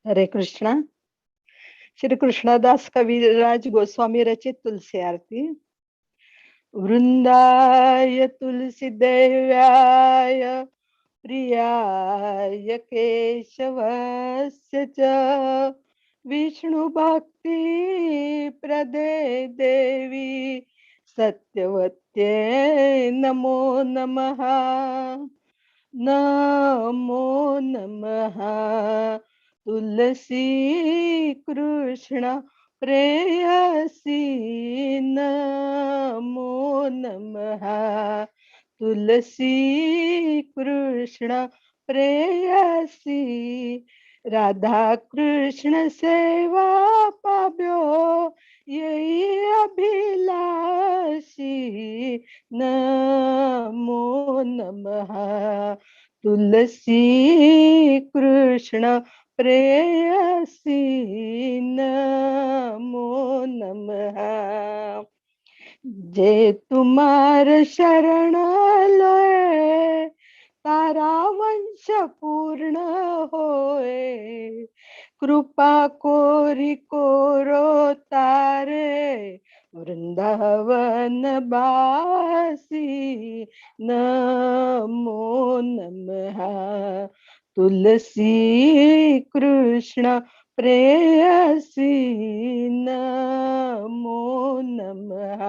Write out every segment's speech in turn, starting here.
हरे कृष्णा। श्री कृष्णदास कविराज गोस्वामी रचित तुलसी आरती। वृंदाय तुलसी देव्याय प्रियाय केशवस्य च विष्णु भक्ति प्रदे देवी सत्यवत्ये नमो नमः। नमो नमः। तुलसी कृष्ण प्रेयसी नमो नमः। तुलसी कृष्ण प्रेयसी राधा कृष्ण सेवा पाव्यो यही अभिलाषी नमो नमः। तुलसी कृष्ण प्रेयसी नमो नमः। जे तुम्हार शरण लोए तारा वंश पूर्ण होए। कृपा कोरी कोरो तारे वृंदावन बासी नमो नमः। तुलसी कृष्ण प्रेयसी नमो नमः।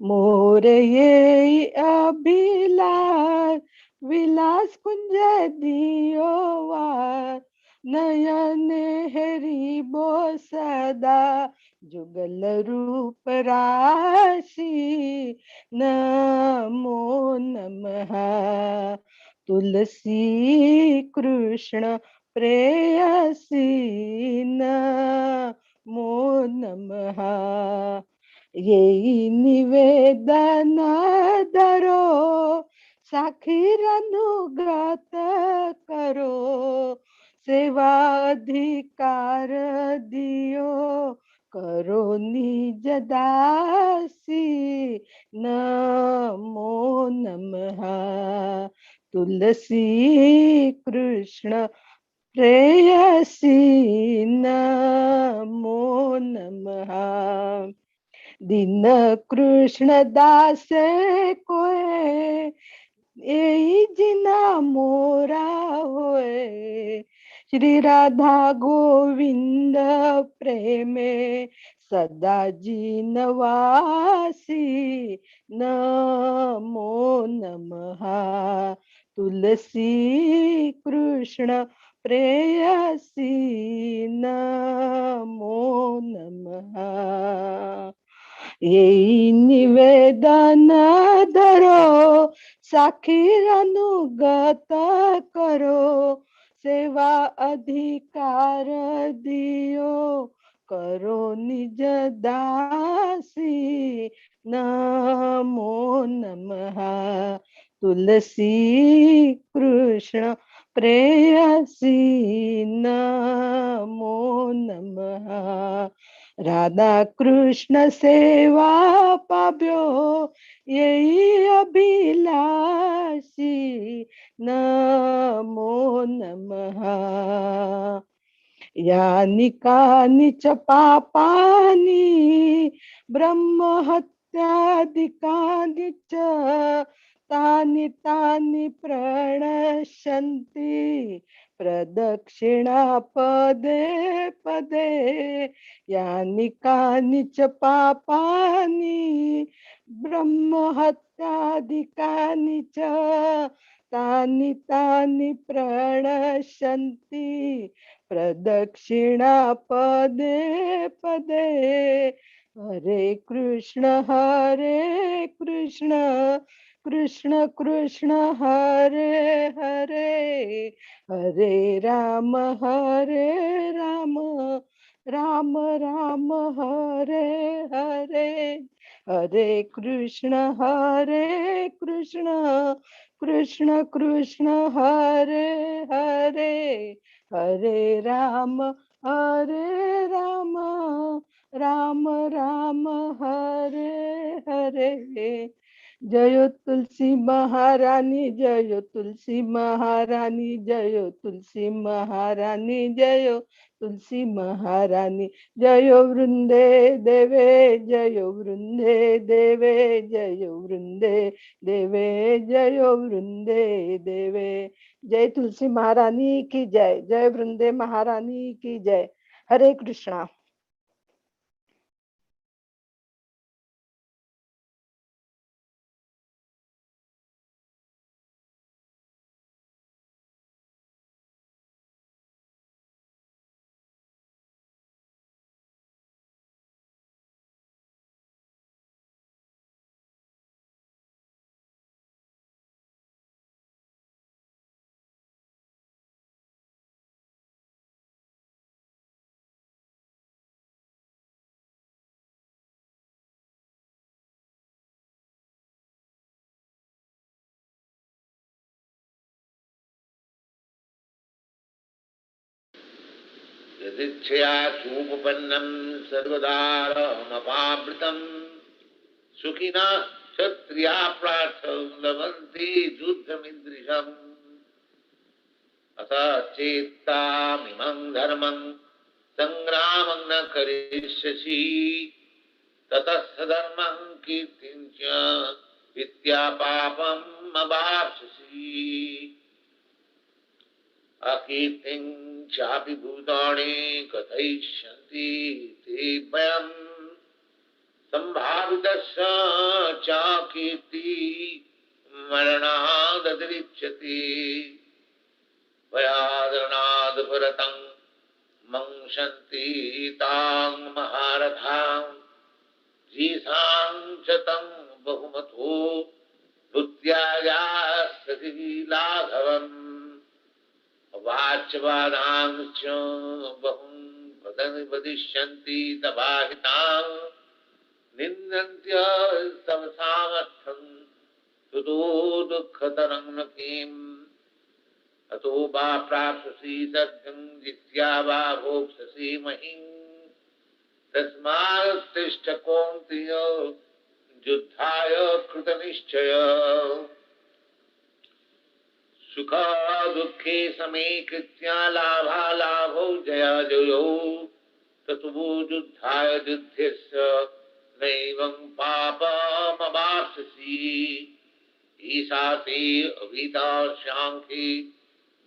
मोर ये अभिलाष विलास कुंज दियो वार। नयन हरि बो सदा जुगल रूप राशि नमो नमः। तुलसी कृष्ण प्रेयसी नमो नमः। ये निवेदन धरो साखीर अनुगत करो। सेवा अधिकार दियो करो निज दासी नमो नमः। तुलसी कृष्ण प्रेयसी नमो नमः। दीन कृष्ण दास कोय एई जिना मोरा होए। श्री राधा गोविंद प्रेमे सदा जिनवासी नमो नमः। तुलसी कृष्ण प्रेयसी नमो नमः। ये निवेदन धरो साखीर अनुगत करो। सेवा अधिकार दियो करो निज दासी नमो नमः। तुलसी कृष्ण प्रेयसी नमो नमः। राधा कृष्ण सेवा पाव्यो यही अभिलाषी नमो नमः। यानि कानि च पापानि ब्रह्महत्यादिकानि च तानि तानि प्रणश्यन्ति प्रदक्षिणा पदे पदे। यानि कानि च पापानि ब्रह्महत्यादिकानि च तानि तानि प्रणश्यन्ति प्रदक्षिणा पदे पदे। हरे कृष्ण कृष्ण कृष्ण हरे हरे। हरे राम राम राम हरे हरे। हरे कृष्ण कृष्ण कृष्ण हरे हरे। हरे राम राम राम हरे हरे। जयो तुलसी महारानी, जयो तुलसी महारानी, जयो तुलसी महारानी, जयो तुलसी महारानी। जयो वृंदे देवे, जयो वृंदे देवे, जयो वृंदे देवे, जयो वृंदे देवे। जय तुलसी महारानी की जय, जय वृंदे महारानी की जय। हरे कृष्णा। यदिच्छया सूपपन्नं सर्वदारमपावृतं सुखिनः क्षत्रिया प्रार्थ लभन्ति युद्धमिदृशम्। अथ चेत्तामिमं धर्मं संग्रामं न करिष्यसि ततः सधर्मं कीर्तिं च विद्या पापम् अवाप्स्यसि। अकीर्तिं चापि भूतानि कथयिष्यन्ति ते भयम् संभावितस्य च कीर्ति मरणादतिरिच्यते। भयादरणाद् भरतं मंसन्ति तां महारथां जीसां च तं बहुमतो भूत्या यास्यति लाघवम्। वाच्यवादांश्च बहुं वदिष्यन्ति तवाहितां निन्दन्त्य तव सामर्थ्यं ततो दुःखतरं न किम्। अतो वा प्राप्स्यसि सर्गं जित्या वा भोक्ष्यसि महीं। तस्मात्तिष्ठ कौन्तेय युद्धाय कृतनिश्चय। सुख दुःखे समे कृत्या लाभालाभौ जया जयौ ततो युद्धाय युध्यस्य नैवं पापमवाप्स्यसि। ईशा ते अभिता शाङ्खे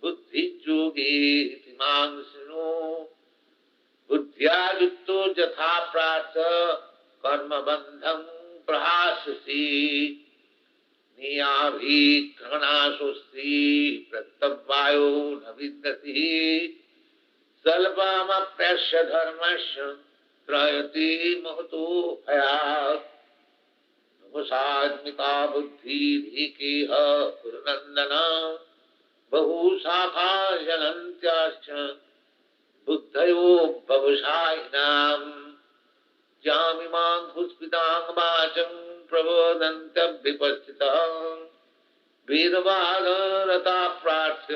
बुद्धियोगे मां शृणु। बुद्ध्या युक्तो यथा प्राप्त कर्मबन्धं प्रहास्यसि। नियाभिक्रमणाशोऽस्ति प्रत्यवायो न विद्यते। स्वल्पमप्यस्य धर्मस्य त्रयते महतो भयात्। नमसात्मिका बुद्धिरेकेह कुरुनन्दन बहुशाखा जनन्त्याश्च बुद्धयो भवशायिनाम्। जामिमां पुष्पितां वाचं प्रबोधन्त्यभ्युपस्थितां वेदवादरता प्रार्थ्य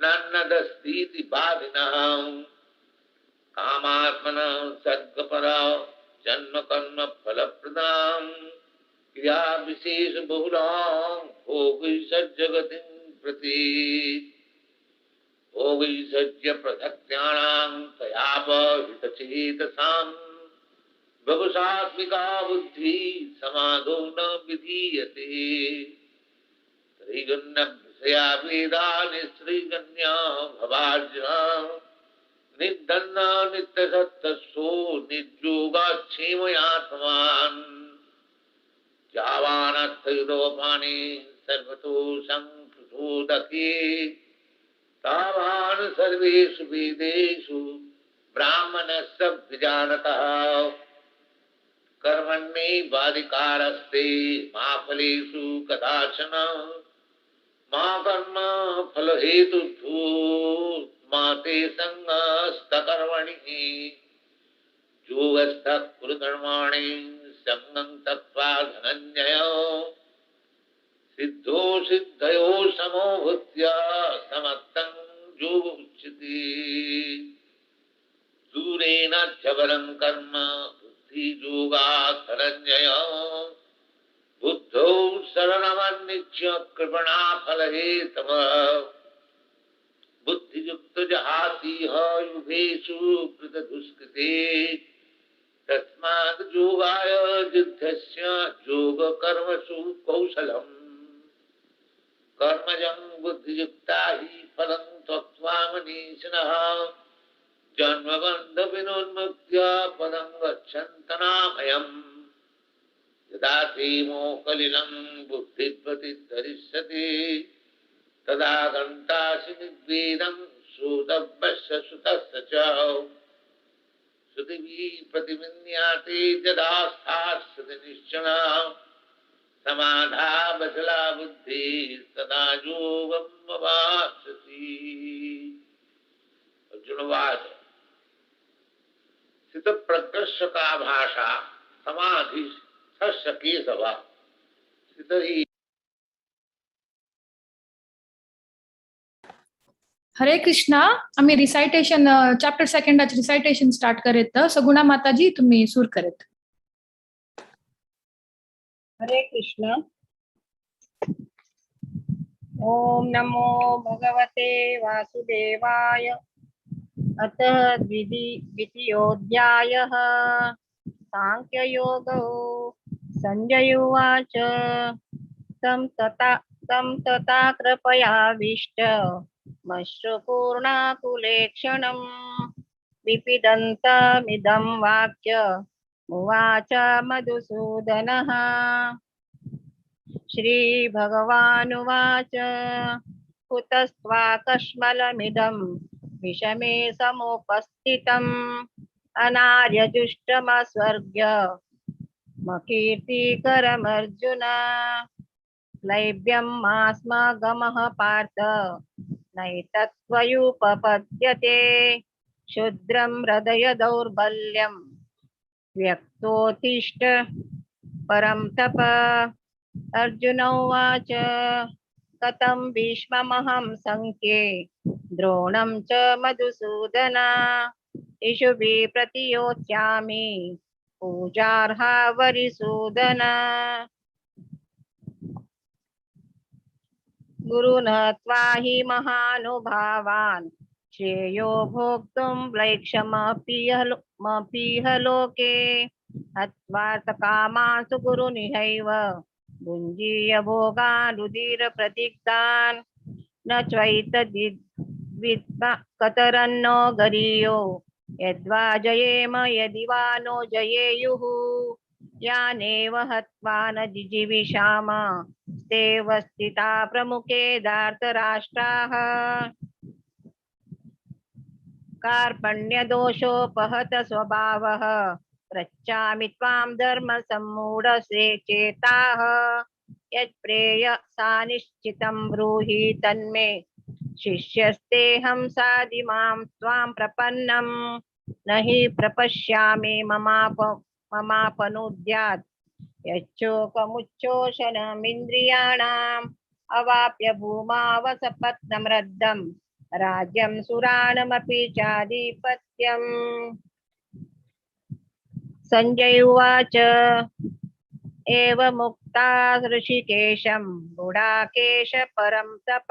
नान्नदस्तीति वादिनः। कामात्मनः सर्गपरा जन्म कर्म फलप्रदां क्रिया विशेष बहुलां भोगैश्वर्यगतिं प्रति। भोगैश्वर्य प्रसक्त्याणां तयापहितचेतसाम् बहुसात्मिका बुद्धि समाधो न विधीयते। त्रिगुण्य विषया वेदा निस्त्रिगण्या भवार्जुन। निधन्न नित्यसत्तस्सो निज्योगाक्षेमयात्मान्। जावानर्थयुरोपाणि सर्वतो संपृथोदके। तावान् सर्वेषु वेदेषु ब्राह्मणस्य विजानतः। कर्मण्येवाधिकारस्ते मा फलेषु कदाचन। मा कर्म फलहेतुर्भूत् मा ते सङ्गस्तकर्मणि। योगस्थः कुरु कर्माणि सङ्गं त्यक्त्वा धनञ्जय। सिद्धो सिद्धयो समो भूत्या समत्तं योग उच्यते। दूरेण जबरं कर्म बुद्धियोगात् Dhananjay. बुद्धियोगात् Buddhau saranamannitya kripana phalahetava buddhiyukta jahatiha yubhesu kritaduskrite tasmad yogaya jiddhasya yoga karmasu kausalam karmajam buddhiyukta hi phalam tattva manisinaha janmabandha vinonmuktya padam gacchantanamayam yada te mokalilam buddhidvati dharishyati tada gantasi nidvedam sudavvasya sutasya cha sutivi prativinyate jada sthasati nishchana samadha bachala buddhi sada yogam avasati. Arjuna vacha Sthita prakrashaka bhasha samadhi sasya kesava sthita hi. Hare Krishna. आम्ही recitation chapter सेकंडाचे recitation start करीत. सगुणा माताजी तुम्ही सुर करीत. हरे कृष्ण. ओम नमो भगवते वासुदेवाय. अतः द्वितीयोऽध्यायः सांख्ययोगो. संजय उवाच तं तथा कृपयाविष्ट मश्रुपूर्णाकुलेक्षणं विपिदन्तमिदं वाक्य उवाच मधुसूदनः. श्रीभगवानुवाच कुतस्त्वाकश्मलमिदं विषमे समुपस्थितम् अनार्यजुष्टमस्वर्ग्य मकीर्तिकरमर्जुन. क्लैब्यं मास्म गमः पार्थ नैतत्त्वयुपपद्यते. क्षुद्रं हृदय दौर्बल्यं व्यक्तोत्तिष्ठ परं तप. अर्जुन उवाच कथं भीष्ममहं संख्ये द्रोणं च मधुसूदन इषुभिः प्रतियोत्स्यामि पूजार्हा वरिसूदन. गुरुन् त्वा हि महानुभावान् श्रेयो भोक्तुं प्लैक्षमपीह लोके. हत्वार्थकामांसु गुरुनिहैव भुञ्जीय भोगान् रुधिरप्रतिग्धान्. न चैतद्विद्म कतरन्नो गरीयो यद्वा जयेम यदि वा नो जयेयुः. यानेव हत्वा न जिजीविषाम तेव स्थिता प्रमुखे धार्तराष्ट्राः. कार्पण्यदोषोपहत स्वभावः पृच्छामि त्वां धर्मसम्मूढसे चेताः. यत्प्रेय सा निश्चितं ब्रूहि तन्मे शिष्यस्तेऽहं साधिमां त्वां प्रपन्नं. न हि प्रपश्यामि ममापनुद्यात् यच्चोकमुच्चोषणमिन्द्रियाणाम् अवाप्य भूमावसपत्नमृद्धं राज्यं सुराणमपि चाधिपत्यम्. संजय उवाच एवमुक्ता ऋषिकेशं गुडाकेश परं तप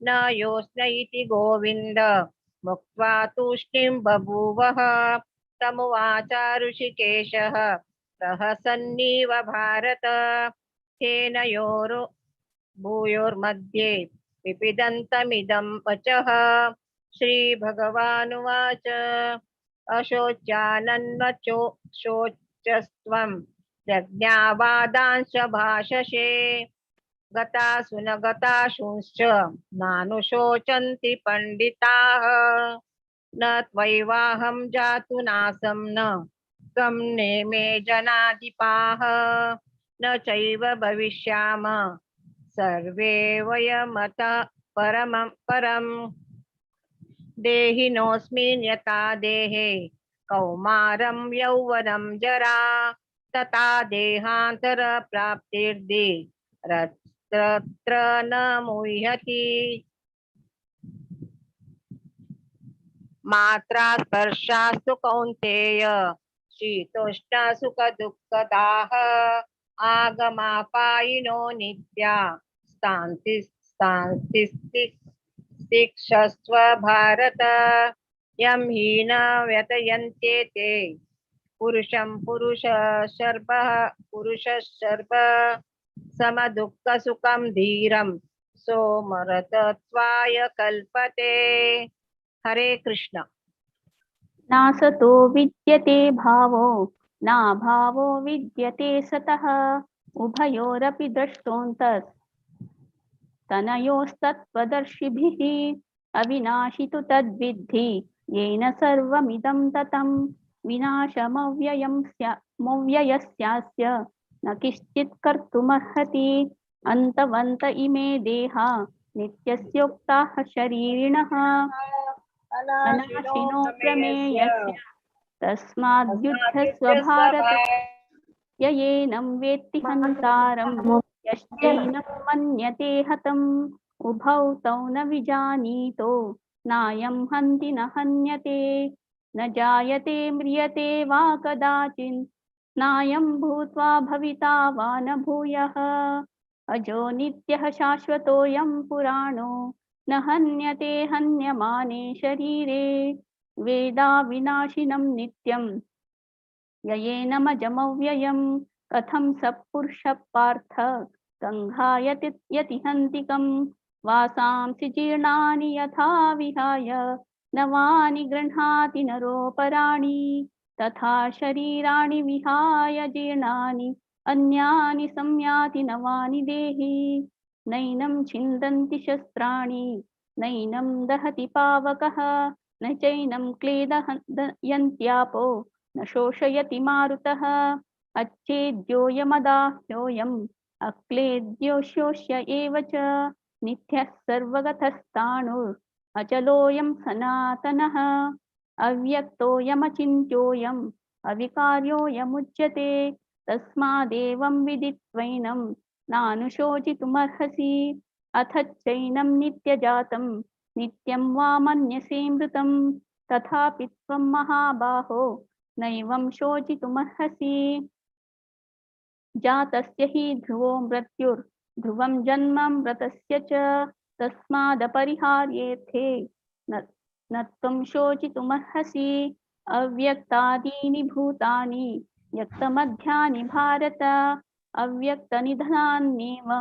न योऽस्न इति गोविन्द मुक्त्वा तूष्णीं बभूवः. तमुवाच ऋषिकेशः प्रहसन्निव भारत तेनयोर् भूयोर्मध्ये विपिदन्तमिदं वचः. श्रीभगवानुवाच अशोच्यानन्वचो शोचस्त्वं प्रज्ञावादांश्च भाषसे. गतासु न गताशुंश्च नानुशोचन्ति पंडिताः. न त्वयिवाहं जातु नासं न त्वं नेमे जनाधिपाः. न चैव भविष्याम सर्वे वयमत परमं परं. देहिनोऽस्मिन् यथा देहे कौमारं यौवनं जरा तथा देहांतर प्राप्तिर्दि तत्र न मुह्यति. मात्रा स्पर्शास्तु कौन्तेय शीतोष्ण सुख दुःखदाः आगमापायिनो नित्या स्तान्ति शिक्षस्व भारत। यं हि न व्यतयन्ते ते पुरुषं पुरुषशर्भ समदुःखसुखं धीरं सोमरतत्वाय कल्पते। हरे कृष्ण। नासतो विद्यते भावो नाभावो विद्यते सतः, उभयोरपि द्रष्टोऽन्तस्तनयोस्तत्त्वदर्शिभिः। अविनाशि तु तद्विद्धि येन सर्वमिदं ततं, विनाशमव्ययं मव्ययस्यास्य न किश्चित् कर्तुमर्हति। अन्तवन्त इमे देहा नित्यस्योक्ताः शरीरिणः, अनाशिनो प्रमेयस्य तस्माद्युध्यस्व भारत। ययेनं वेत्ति हन्तारं यश्चैनं मन्यते हतम्, उभौ तौ न विजानीतो नायं हन्ति न हन्यते। न जायते म्रियते वा कदाचिन् नायं भूत्वा भविता वा न भूयः। अजो नित्यः शाश्वतोऽयं पुराणो न हन्यते हन्यमाने शरीरे। वेदाविनाशिनं नित्यं ययेनमजमव्ययं, कथं स पुरुषः पार्थ गङ्गायति यति हन्तिकं। वासांसि जीर्णानि यथा विहाय नवानि गृह्णाति नरोपराणि, तथा शरीराणि विहाय जीर्णानि अन्यानि संयाति नवानि देहि। नैनं छिन्दन्ति शस्त्राणि नैनं दहति पावकः, न चैनं क्लेदयन्त्यापो न शोषयति मारुतः। अच्छेद्योऽयमदाह्योऽयम् अक्लेद्योशोष्य एव च, नित्यः सर्वगतस्ताणुर् अचलोऽयं सनातनः। अव्यक्तोऽयमचिन्त्योऽयम् अविकार्योऽयमुच्यते, तस्मादेवं विदित्वैनं नानुशोचितुमर्हसि। अथ चैनं नित्यजातं नित्यं वा मन्यसे मृतं, तथापि त्वं महाबाहो नैवं शोचितुमर्हसि। जातस्य हि ध्रुवो मृत्युर्ध्रुवं जन्म मृतस्य च, तस्मादपरिहार्येऽर्थे न त्वं शोचितुमर्हसि। अव्यक्तादीनि भूतानि व्यक्तमध्यानि भारत, अव्यक्तनिधनान्येव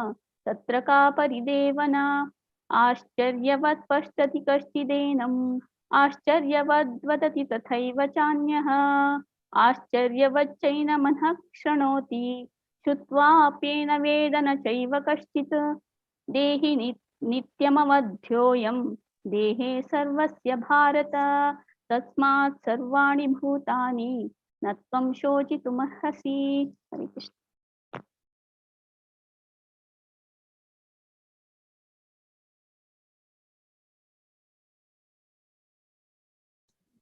तत्र का परिदेवना। आश्चर्यवत् पश्यति कश्चिदेनम् आश्चर्यवद्वदति तथैव चान्यः, आश्चर्यवच्चैनमनः क्षणोति श्रुत्वाप्येन वेद न चैव कश्चित्। देहि नित्यमवध्योऽयं देहे सर्वस्य भारत, तस्मात् सर्वाणि भूतानि न त्वं शोचितुमर्हसि। हरे कृष्ण।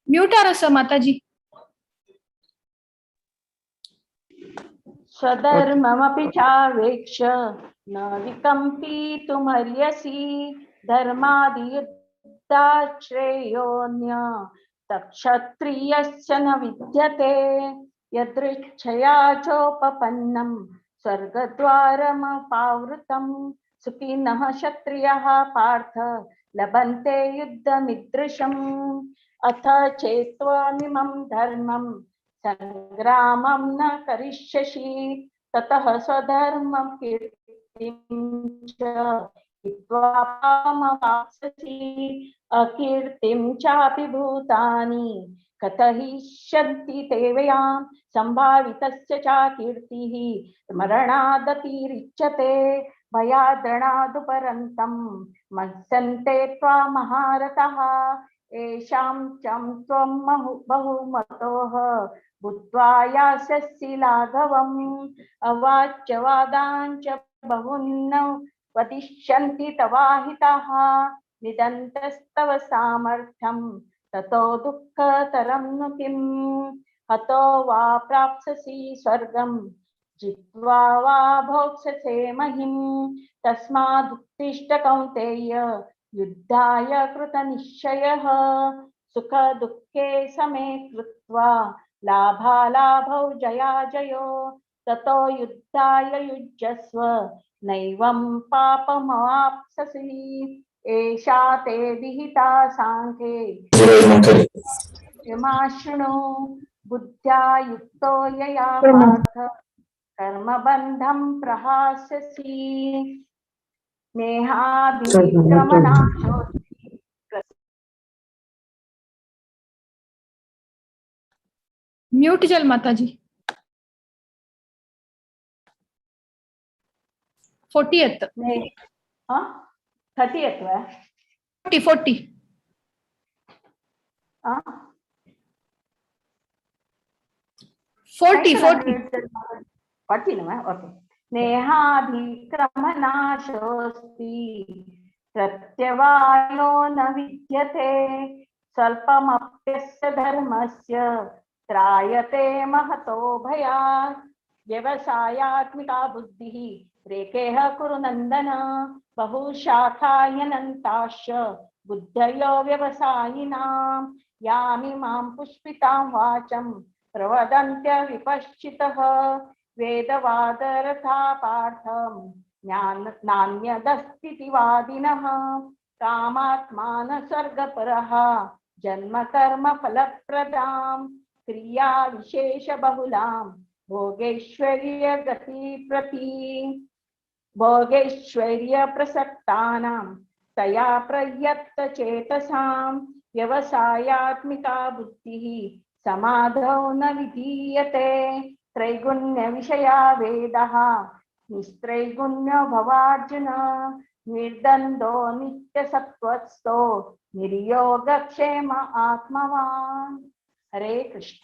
म्यूटार आसा माताजी। स्वधर्ममपि चावेक्ष न विकम्पितुमर्हसि, धर्मादियुद्धाश्रेयोऽन्य तत्क्षत्रियस्य न विद्यते। यदृच्छया चोपपन्नं स्वर्गद्वारमपावृतं, सुखिनः क्षत्रियः पार्थ लभन्ते युद्धमिदृशम्। अथ चेत्त्वमिमं धर्मं संग्रामं न करिष्यसि, ततः स्वधर्मं कीर्तिं च हित्वा पापमवाप्स्यसि। अकीर्तिं चापि भूतानि कथयिष्यन्ति ते वयां, संभावितस्य च कीर्तिः मरणादतिरिच्यते। भयाद्रणादुपरन्तं मत्सन्ते त्वा महारथः, एषां चं त्वं बहुमतोः भूत्वा यास्यसि लाघवम्। अवाच्यवादाञ्च बहून्न वदिष्यन्ति तवाहिताः, निदन्तस्तव सामर्थ्यं ततो दुःखतरं नु किम्। हतो वा प्राप्स्यसि स्वर्गं जित्वा वा भोक्ष्यसे महिं, तस्मादुत्तिष्ठ कौन्तेय युद्धाय कृतनिश्चयः। सुखदुःखे समे कृत्वा लाभालाभौ जयाजयो, ततो युद्धाय युज्यस्व नैवं पापमवाप्स्यसि। एषा ते विहिता सांख्ये क्षमा शृणु बुद्ध्या युक्तो यया पार्थ कर्मबन्धं प्रहास्यसि। नेहाभिक्रमणाशो म्यूट जल माताजी। 40th 30th 40 40 40 40 नव्हे, ओके। नेहाभिक्रमनाशोऽस्ति प्रत्यवायो न विद्यते स्वल्पमप्यस्य धर्मस्य त्रायते महतो भयात्। व्यवसायात्मिका बुद्धिः रेकेह कुरु नन्दन बहुशाखायनन्ताश्च बुद्धयो व्यवसायिनां यामिमां पुष्पितां वाचं प्रवदन्त्य विपश्चितः वेदवादरथा पार्थं नान्यदस्तीति वादिनः कामात्मान स्वर्गपरः जन्म कर्म फलप्रदां क्रिया विशेष बहुलां भोगैश्वर्य गति प्रति भोगैश्वर्य प्रसक्तानां तया प्रयत्त चेतसां व्यवसायात्मिका बुद्धिः समाधौ न विधीयते। त्रैगुण्य विषया वेदः निस्त्रैगुण्यो भवार्जुन निर्द्वन्द्वो नित्यसत्त्वस्थो निर्योगक्षेम आत्मवान्। हरे कृष्ण।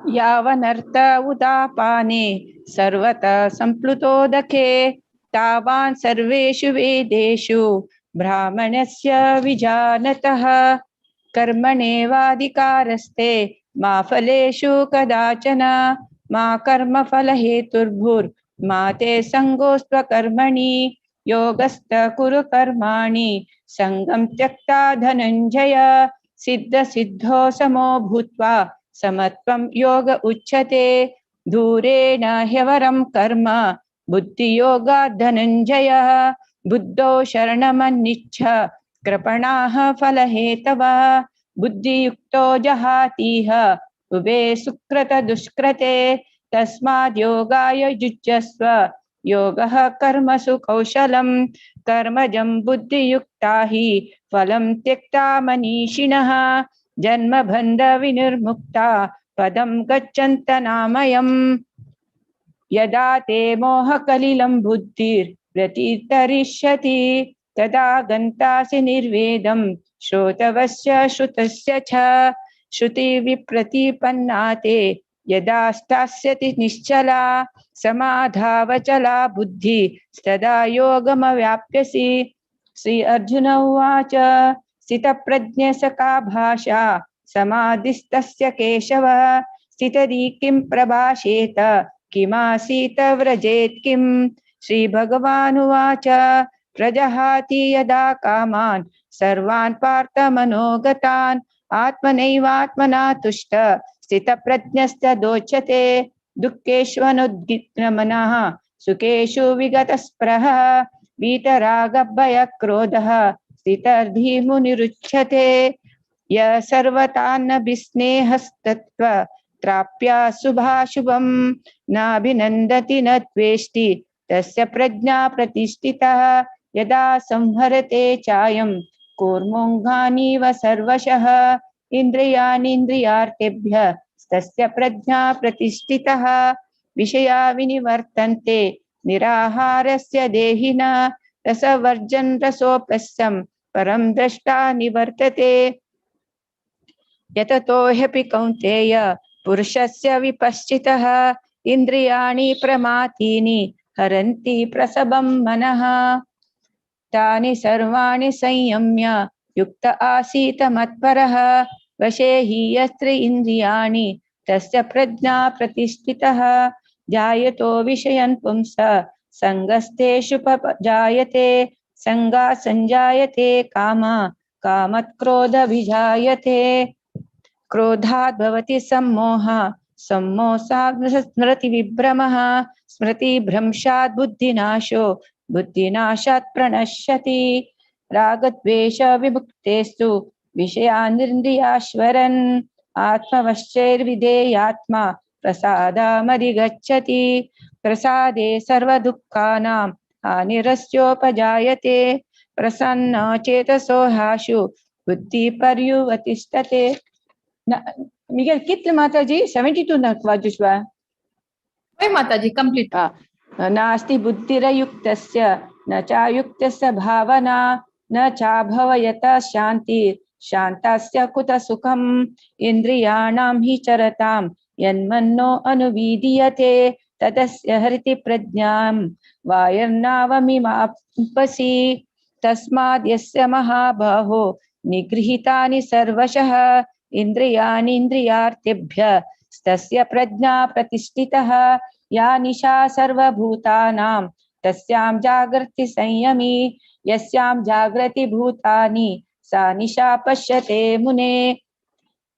यावनर्थ उदापाने सर्वतः सम्प्लुतोदके तावान् सर्वेषु वेदेषु ब्राह्मणस्य विजानतः। कर्मणेवाधिकारस्ते मा फलेषु कदाचन मा कर्मफलहेतुर्भुर्मा ते सङ्गोऽस्त्वकर्मणि। योगस्थ कुरु कर्माणि सङ्गं त्यक्त्वा धनञ्जय सिद्धसिद्धो समो भूत्वा समत्वं योग उच्यते। दूरेण ह्यवरं कर्म बुद्धियोगात् धनञ्जय बुद्धौ शरणमन्निच्छ कृपणाः फलहेतवः। बुद्धियुक्तो जहातीह उभे सुकृत दुष्कृते तस्माद् योगाय युज्यस्व योगः कर्मसु कौशलं। कर्मजं बुद्धियुक्ता हि फलं त्यक्ता मनीषिणः जन्मबन्ध विनिर्मुक्ता पदं गच्छन्त नामयम्। यदा ते मोहकलिलं बुद्धिर्व्यतितरिष्यति तदा गन्तासि निर्वेदं श्रोतवस्य श्रुतस्य च। श्रुतिविप्रतिपन्ना ते यदा स्थास्यति निश्चला समाधावचला बुद्धिस्तदा योगमव्याप्यसि। श्री अर्जुन उवाच स्थितप्रज्ञस्य का भाषा समाधिस्तस्य केशव स्थितधी किं प्रभाषेत किमासीत व्रजेत् किम्। श्री भगवानुवाच प्रजहाति यदा कामान् सर्वान् पार्थ मनोगतान् आत्मनैवात्मना तुष्ट स्थितप्रज्ञस्तदोच्यते। दुःखेष्वनुद्विग्नमनः सुखेषु विगतस्पृहः वीतरागभयक्रोधः स्थितर्धीमुनिरुच्यते। य सर्वतान्न विस्नेहस्तत्त्व त्राप्या शुभाशुभं नाभिनन्दति न द्वेष्टि तस्य प्रज्ञा प्रतिष्ठितः। यदा संहरते चायं कूर्मोऽङ्गानीव सर्वशः इन्द्रियाणीन्द्रियार्थेभ्यः तस्य प्रज्ञा प्रतिष्ठितः। विषया विनिवर्तन्ते निराहारस्य देहिनः रसवर्जन रसोपस्यं परं दृष्टा निवर्तते। यततो ह्यपि कौन्तेय पुरुषस्य विपश्चितः इन्द्रियाणि प्रमाथीनि हरन्ति प्रसभं मनः। तानि सर्वाणि संयम्य युक्त आसीत मत्परः वशे हि यत्र इन्द्रियाणि तस्य प्रज्ञा प्रतिष्ठितः। जायतो विषयन् पुंस संगस्तेषु जायते संगा संजायते काम कामत् क्रोध विजायते क्रोधात् भवति सम्मोह सम्मोसात् स्मृतिविभ्रमः स्मृतिभ्रंशात् बुद्धिनाशो बुद्धिनाशात् प्रणश्यति। रागद्वेषविमुक्तेस्तु विषयानिन्द्रियाश्वरन् आत्मवश्चैर्विधेयात्मा प्रसादामधिगच्छति। प्रसादे सर्वदुःखानां हानिरस्योपजायते प्रसन्न चेतसो हाशु बुद्धिपर्युवतिष्ठते। मिगेल कितले माताजी 72 ना वाजुष्वा हय माताजी कंप्लीट। नास्ति बुद्धिरयुक्तस्य न चायुक्तस्य भावना न चाभवयत शान्ति शान्तास्य कुत सुखम्। इन्द्रियाणां हि चरतां यन्मनो अनुविधीयते तदस्य हरिति प्रज्ञां वायुर्नावमिमापसि। तस्माद् यस्य महाबाहो निगृहीतानि सर्वशः इन्द्रियाणीन्द्रियार्थेभ्य तस्य प्रज्ञा प्रतिष्ठितः। या निशा सर्वभूतानां तस्यां जागर्ति संयमी यस्यां जागृति भूतानि सा निशा पश्यते मुने।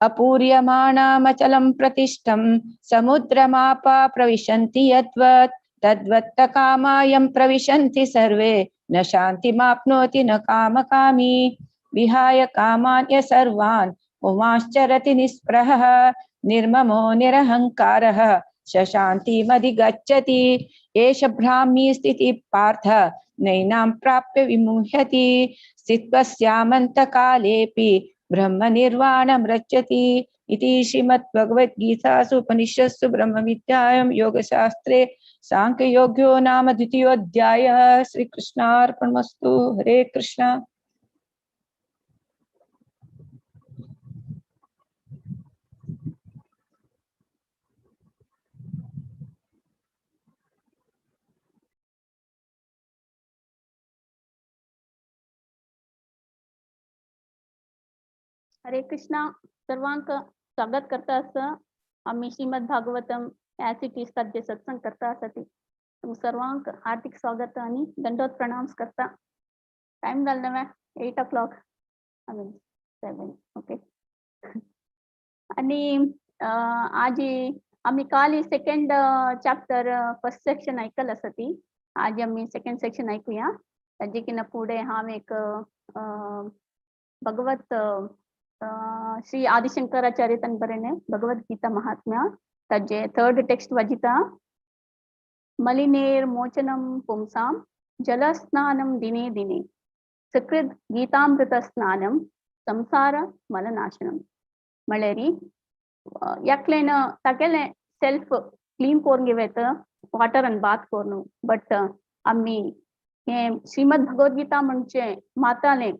अपूर्यमाणमचलं प्रतिष्ठं समुद्रमापा प्रविशन्ति यद्वत् तद्वत् कामायं प्रविशन्ति सर्वे न शान्तिमाप्नोति न कामकामी। विहाय कामान् य सर्वान् उमाश्चरति निस्पृहः निर्ममो निरहंकारः स शान्तिमधिगच्छति। एष ब्राह्मी स्थितिः पार्थ नैनां प्राप्य विमुह्यति स्थित्वस्यामन्तकालेऽपि ब्रह्मनिर्वाणं रक्षति। इति श्रीमद्भगवद्गीतासु उपनिषत्सु ब्रह्मविद्यायां योगशास्त्रे सांख्ययोगो नाम द्वितीयोऽध्यायः। श्रीकृष्णार्पणमस्तु। हरे कृष्ण। हरे कृष्णा। सर्वांक स्वागत करता आसा आमी Shrimad Bhagavatam as it is ताजे सत्संग करता आसा ती तुम सर्वांक हार्दिक स्वागत आनी दंडवत प्रणाम करता। टाइम जालो न्हय 8 o'clock I mean 7 okay. आनी आज आमी काल सेकंड चॅप्टर फर्स्ट सेक्शन आयकल आसा ती आज आमी सेकंड सेक्शन आयकुया। ताजे किना फुडें हांव एक भगवत श्री आदिशंकराचार्य तन बरेने भगवद गीता महात्म्य ताजे थर्ड टेक्स्ट वाजिता। मलिनेर मोचनम पुंसाम जलस्नानम दिने दिने सकृत गीतामृत स्नानम संसार मलनाशनम। मळेरी याकलेन तागेले सेल्फ क्लीन कोरून वेत वाटर अन बात कोरनु बट आमी हे श्रीमद भगवद्गीता म्हणजे माताले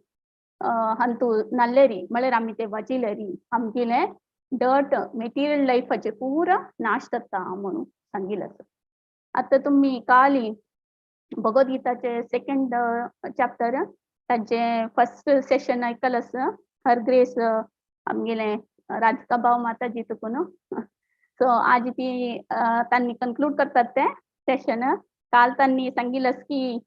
हंतु नल्लेरी म्हळ्यार आमी ते वाचिलेरी आमगेले डर्ट मेटिरियल लायफाचे पुरा नाश जाता म्हणून सांगिल्लें आसा। आतां तुमी काली भगवद्गीताचे सेकंड चॅप्टर ताजे फर्स्ट सेशन आयकल आसा। हर ग्रेस आमगेले राधिका भाव माताजी तुकून सो आज ती तांणी कन्क्लूड करतात ते सेशन। काल तांणी सांगिल्लें आसा की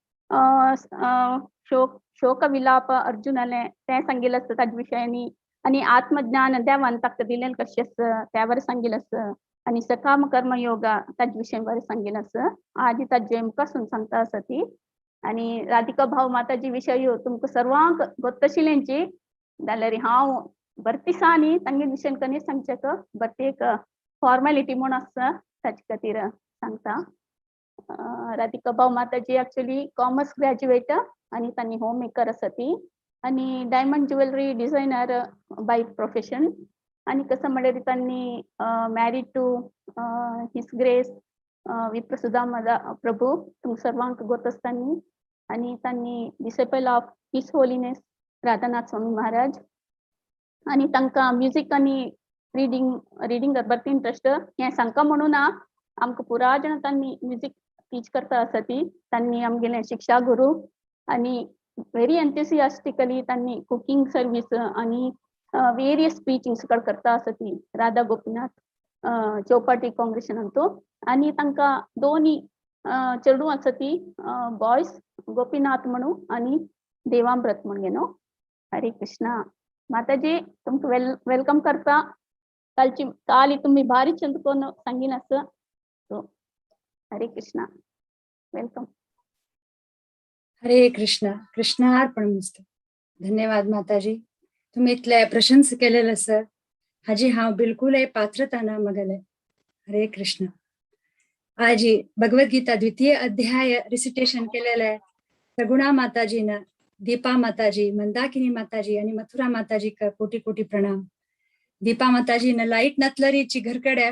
शोक शोक विलाप अर्जुनाले ते सांगिल्लें आसता ताजे विशयांनी आनी आत्मज्ञान देवान ताका दिलें कशें आसा त्यावर सांगिल्लें आसा आनी सकाम कर्म योगा ताजे विशय बरें सांगिल्लें आसा। आज ताजे मुखासून सांगता आसा ती। आनी राधिका भाव माताजी विशय तुमकां सर्वांक गोत्तशिलेंची जाल्यार हांव बरें न्ही तांगे विशयन कनी सांगचें बट एक फॉर्मेलिटी म्हूण आसा ताजे खातीर सांगता। राधिका भाव माताजी एक्चुअली कॉमर्स ग्रॅज्युएट आनी तांणी होम मेकर आसा ती आनी diamond jewellery designer by profession. आनी कसं म्हणल्यार तांणी मॅरीड टू his grace विप्रसुदामदा प्रभू तुमकां सर्वांक गोत आसतानी आनी तांणी disciple of his holiness Radhanath Swami Maharaj. आनी तांकां म्युजीक आनी रिडींग बरें इंट्रस्ट हें सांगका म्हणून ना आमकां पुरा जाण तांणी म्युजीक टीच करता आसा ती तांणी आमगेले शिक्षा गुरू आनी व्हेरी एन्थुसियास्टिकली तांणी कुकींग सर्वीस आनी वेरियस टीचिंग्स करता आसा ती राधा गोपीनाथ चौपाटी काँग्रेशनांतू। आनी तांकां दोनी चेडूं आसा ती बॉयज गोपीनाथ म्हणून आनी देवामृत म्हणगे न्हू। हरे कृष्णा माताजी तुमकां welcome करता। कालची काली तुम्ही भारी चंद कोण सांगीन असं. सो हरे कृष्णा, welcome. हरे कृष्णा, कृष्णार्पण. धन्यवाद माताजी, तुम्ही इतले प्रशंसा केलेलं सर, हाजी हांव बिलकुलय पात्रता ना मगले. हरे कृष्ण. आजी भगवद्गीता द्वितीय अध्याय रिसिटेशन केलेलं आहे सगुणा माताजीनं, दीपा माताजी, मंदाकिनी माताजी आणि मथुरा माताजी का कोटी कोटी प्रणाम. दीपा माताजीनं लाईट नसलरीची घरकडे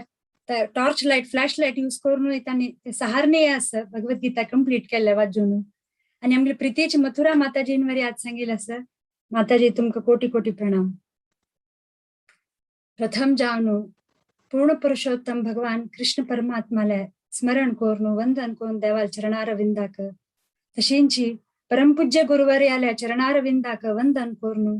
torch light, flash light use करून त्यांनी ते सहारने असं भगवद्गीता कंप्लीट केलं वाजून. आणि आमगे प्रीतीची मथुरा माताजींवर आज सांगेल असं. माताजी, तुमका कोटी कोटी प्रणाम. प्रथम जावनो पूर्ण पुरुषोत्तम भगवान कृष्ण परमात्माला स्मरण करून, वंदन करून देवाल चरणारविंदाक, तशींची परमपूज्य गुरुवर्याल्या चरणारविंदाक वंदन करून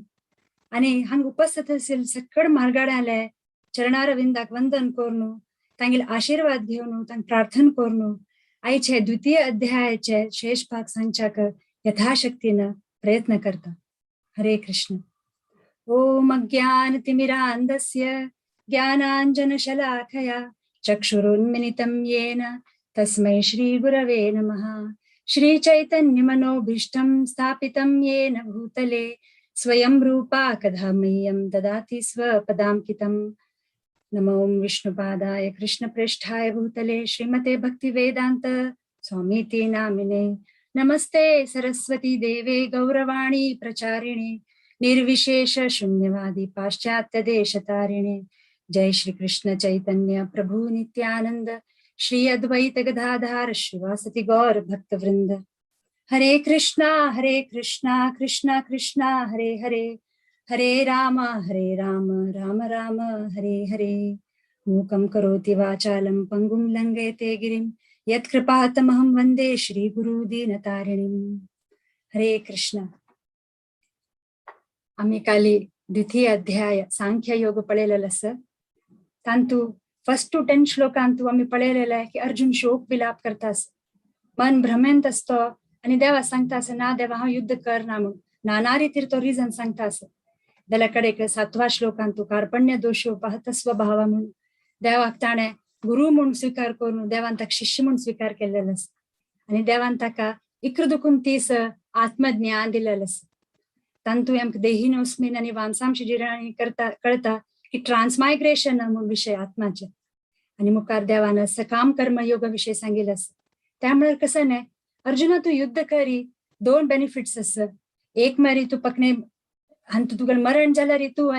आणि हांग उपस्थित असेल सकड मार्गाड्याले चरणारविंदाक वंदन करून, तांगेल आशीर्वाद घेऊन, तांक प्रार्थना करून आईचे द्वितीय अध्यायाचे शेष भाग सांगच्याक यथाशक्तीनं प्रयत्न करता. हरे कृष्ण. ओम अज्ञान तिमिरांधस्य ज्ञानांजनशलाखया चक्षुरुन्मिलितं येन तस्मै श्री गुरवे नमः. श्री चैतन्य मनोभीष्टं स्थापितं येन भूतले स्वयं रूपा कदा मह्यं ददाति स्वपदाङ्कितम्. नमो विष्णुपादाय कृष्णप्रेष्ठाय भूतले श्रीमते भक्तिवेदांत स्वामीति नामिने. नमस्ते सरस्वती देवे गौरवाणी प्रचारिणे निर्विशेष शून्यवादी पाश्चात्य देशतारिणे. जय श्री कृष्ण चैतन्य प्रभु नित्यानंद श्री अद्वैत गदाधार श्रीवासादि गौर भक्तवृंद. हरे कृष्णा हरे कृष्णा कृष्णा कृष्णा हरे हरे, हरे राम हरे राम राम राम हरे हरे. मूकं करोति वाचालं पंगुं लंघयते गिरिं यत्कृपातमहं वंदे श्री गुरु दीनतारिणीं. हरे कृष्ण. आम्ही काली द्वितीय अध्याय सांख्य योग पळयलेलं आसा. तांतू फर्स्ट टू 10 श्लोकांतू आम्ही पळयलेलं आहे की अर्जुन शोक विलाप करता आसा, मन भ्रमेंत असतो आणि देवा सांगता आसा, ना देवा, हांव युद्ध कर ना म्हणून नाना रितीर तो रिझन सांगता आसा. जाल्यार कडेक सातवा श्लोकांतू कार्पण्य दोषोपहत स्वभाव म्हणून देवाक ताणें गुरु म्हूण स्वीकार करून देवान ताका शिष्य म्हूण स्वीकार केलेलो आसा आणि देवान ताका 31 आत्मज्ञान दिलेलं आसा. तांतू आमकां देहिनोस्मिन आणि वांसांशी जिरणी करता कळता की ट्रान्समायग्रेशन म्हणून विषय आत्माचे. आणि मुखार देवान सकाम कर्म योग विषय सांगितलं आसा. त्यामुळे कसं नाही अर्जुना, तू युद्ध करी दोन बेनिफिट्स आसा. एक मारी तू पकणे आनी तूं तुका मरण जाल्यार तूं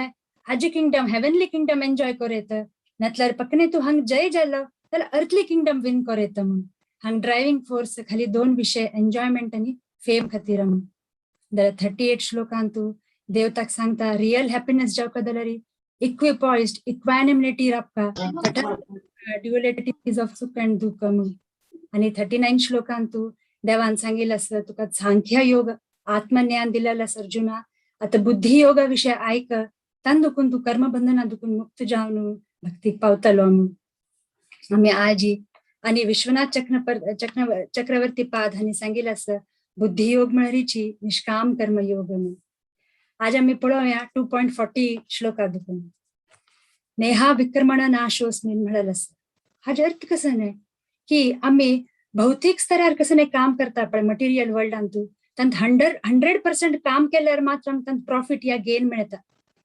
हाजी किंगडम, हेवनली किंगडम एन्जॉय करूं येता, नातल्यार पकणे तूं हांग जय जालो जाल्यार अर्थली किंगडम विन करूं येता. म्हणून हांग ड्रायव्हिंग फोर्स खाली दोन विषय, एन्जॉयमेंट आनी फेम खातीर म्हणून. जाल्यार 38 श्लोकांतू देव ताका सांगता, रियल हॅपिनेस जावका जाल्यार इक्विपॉइज्ड, इक्वॅनिमिटी राबका, ड्युअलिटीज ऑफ सुख अँड दुःख म्हणून. आणि 39 श्लोकांतू देवान सांगितलं आसा, तुका सांख्य योग आत्मज्ञान दिलेलं आसा अर्जुना, आता बुद्धी योगा विषय ऐक, तान दुखून तूं कर्मबंधना दुखून मुक्त जावन भक्तीक पावतलो म्हणून. आमी आजी आणि विश्वनाथ चक्रवर्ती पाद हांणी सांगिल्लें आसा, बुद्धियोग म्हळ्यारीची निष्काम कर्मयोग म्हणून. आज आमी पळोवया 2.40 श्लोका दुखून. नेहा विक्रमण नाशोस्मिन म्हणलेलं आसा. हाजो अर्थ कसो न्हय की आमी भौतीक स्तरार कसं न्हय काम करता पळय मटेरियल वर्ल्डान, तूं तांत 100% काम केल्यार मात्र आमकां तांत प्रॉफिट या गेन मेळटा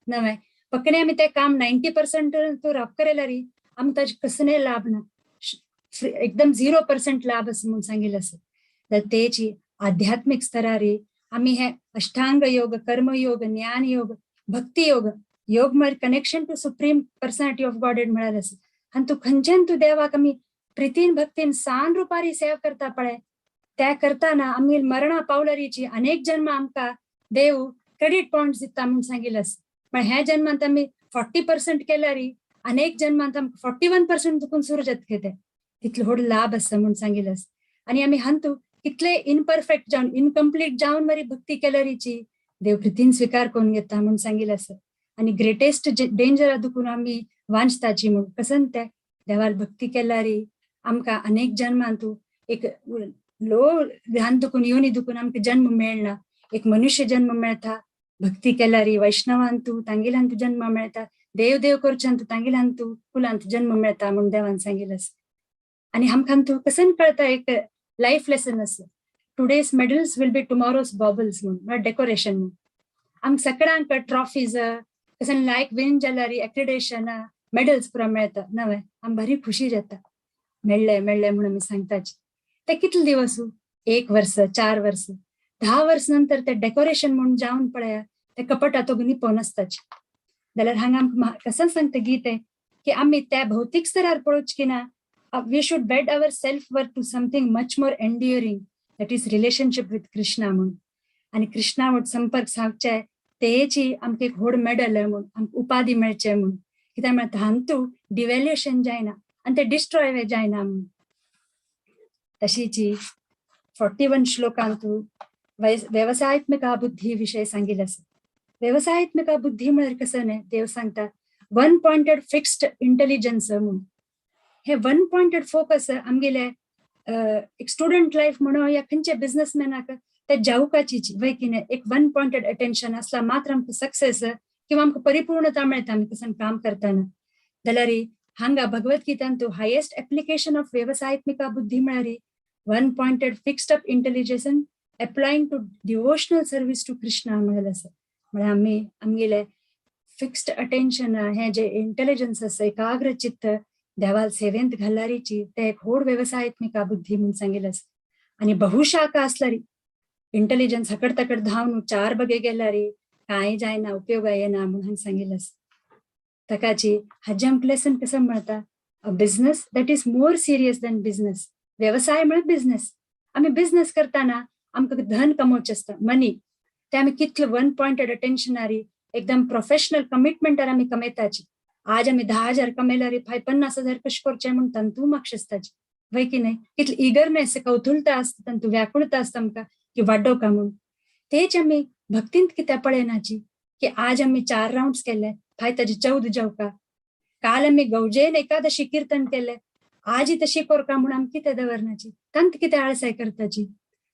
नवें. पकणे आमी तें काम 90% तूं रब केल्यार आमकां ताजे कसले लाभ ना, एकदम 0% लाभ आसा म्हणून सांगिल्लें आसा. तर तेची आध्यात्मीक स्तरार आमी हे अष्टांग योग, कर्मयोग, ज्ञान योग, भक्ती योग, योग म्हळ्यार connection to Supreme Personality of Godhead म्हळ्यार आसा. आनी तूं खंयच्यान तूं देवाक आमी प्रितीन भक्तीन सान रुपारी सेवा करता पळय, त्या करताना आमी मरणा पावलरीची अनेक जन्म आमकां देव क्रेडिट पॉयंट्स दिता म्हणून सांगिल्लें आसा. पण ह्या जन्मांत आमी 40% केल्यार अनेक जन्मांत आमकां 41% तुकून सुरू जाता तें, तितलो व्हड लाभ आसा म्हणून सांगिल्लें आसा. आनी आमी हांतू कितले इनपरफेक्ट जावन, इनकम्प्लीट जावन मरी भक्ती केल्यारीची देव प्रितीन स्वीकार करून घेता म्हणून सांगिल्लें आसा. आनी ग्रेटेस्ट डेंजर दुखून आमी वांचताची म्हूण कसं ते देवार भक्ती केल्यारी आमकां अनेक जन्मांतू एक लो ध्यान दुखून योनी दुखून आमकां जन्म मेळना, एक मनुष्य जन्म मेळटा भक्ती केल्यारी, वैष्णवांतू तांगेल्यान तूं जन्म मेळटा. देव देव करच्यान तांगेल्यान तूं कुलांत जन्म मेळता म्हूण देवान सांगिल्लें आसा. आनी आमकां तूं कसन कळता एक लायफ लेसन आसा, today's medals will be tomorrow's baubles म्हूण, म्हळ्यार डेकोरेशन म्हूण. आमकां सगळ्यांक ट्रॉफीज कसन लायक विन जाल्यार एक्रेडिटेशन मेडल्स पुरा मेळता नवे, आम बरी खुशी जाता, मेळ्ळे मेळ्ळे म्हणून आमी सांगताची. ते कितले दिवस, 1 वर्स, 4 वर्स, 10 वर्स नंतर ते डेकोरेशन म्हणून जावन पळया ते कपटा तो निपोवन आसताचे. जाल्यार हांगा आमकां कसं सांगता गीते की आमी त्या भौतीक स्तरार पळोवच की ना, we should wed our self worth to something much more enduring, that is relationship with Krishna म्हणून. आनी कृष्णा वट संपर्क सावचे तेची आमकां एक व्हड मेडल म्हूण, आमकां उपाधी मेळचे म्हूण. कित्याक म्हळ्यार तांतू डिवेल्युएशन जायना आनी ते डिस्ट्रॉय जायना म्हूण. तशीची 41 श्लोकांतू वेवसायात्मिका बुद्धी विषय सांगिल्लें आसा. वेवसायात्मिका बुद्धी म्हळ्यार कसं न्ही, देव सांगता वन पॉइंटेड फिक्स्ड इंटेलिजन्स म्हणून. हे वन पॉइंटेड फोकस आमगेले एक स्टुडंट लायफ म्हणून या खंयच्या बिझनेसमॅनाक ते जावकाची वय की न्ही, एक वन पॉइंटेड अटेन्शन असला मात्र आमकां सक्सेस किंवा आमकां परिपूर्णता मेळटा आमी कसं काम करतना. जाल्यार हांगा भगवत गीतान तूं हायेस्ट एप्लिकेशन ऑफ वेवसायात्मिका बुद्धी म्हळ्यार one pointed fixed up intelligence applying to devotional service to Krishna म्हणलें आसा. म्हळ्यार आमी आमगेले फिक्स्ड अटेन्शन हे जे इंटेलिजन्स आसा, एकाग्र चित्त देवाल सेवेंत घालारीची ते एक व्हड वेवसायात्मिका बुद्धी म्हूण सांगिल्लें आसा. आनी बहुशाखा आसल्यार इंटेलिजन्स हकड तकड धांवन 4 बगे गेल्यार कांय जायना, उपयोग येना म्हणून सांगिल्लें आसा. ताकाची हाजें आमकां लेसन कसो मेळटा, a business that is more serious than business. व्यवसाय म्हळ्यार बिझनेस. आमी बिझनेस करतना आमकां धन कमोवचें आसता, मनी, ते आमी कितले वन पॉइंटेड अटेन्शनारी एकदम प्रोफेशनल कमिटमेंटार आमी कमयताची. आज आमी 10,000 कमयल्यार फाय 50,000 कशें करचें म्हूण तांतू मागशेसताची वय की न्ही, कितली इगरनेस कौतुलता आसता, तांतू व्याकुळता आसता आमकां की वाडोवका म्हूण. तेच आमी भक्तींत कित्याक पळयनाची की आज आमी 4 रावंड्स केले, फाय ताजे 14 जावका, काल आमी गौजयन एकादशी कीर्तन केले, आजी तशी करका म्हूण आमी कितें दवरनाची, तांत कितें आळसाय करताची.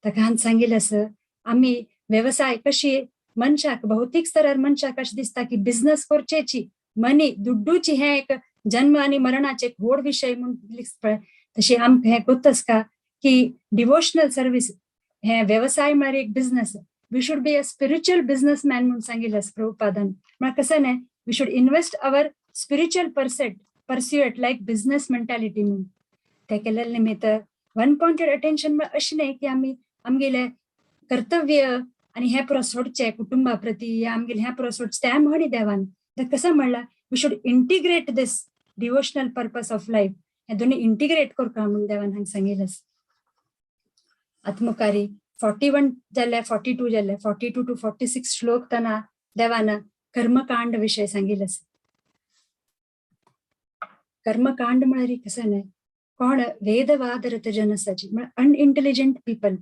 ताका हांवें सांगिल्लें आसा आमी वेवसाय कशी मनशाक भौतीक स्तरार मनशाक अशें दिसता की बिझनस करचेची मनी दुड्डूची हे एक जन्म आनी मरणाचे एक व्हड विशय म्हूण पळय, तशी आमकां हें गोत्त का की डिवोशनल सर्वीस हे वेवसाय म्हळ्यार एक business. We should be a spiritual businessman म्हूण सांगिल्लें आसा प्रभुपादान. म्हळ्यार कसं न्ही, we should invest our spiritual pursuit like business mentality म्हणून. ते केलेले निमित्त वन पॉइंटेड अटेन्शन म्हळ्यार अशें न्ही की आमी आमगेले कर्तव्य आनी हें पुरो सोडचें कुटुंबा प्रती या आमगेलें हें पुरो सोडचें तें म्हणी देवान. तर कसं म्हणलां, we should integrate this devotional purpose of life, हे दोन्ही इंटिग्रेट करता म्हूण देवान हांगा सांगिल्लें आसा. आतां मुखारी 41 जाले, 42 जाले, 42 टू 46 श्लोक तना देवान कर्मकांड विशय सांगिल्लें आसा. कर्मकांड म्हळ्यार कसं न्ही, कोण वेदवादरत जन आसाची म्हळ्यार अनइंटेलिजंट पीपल,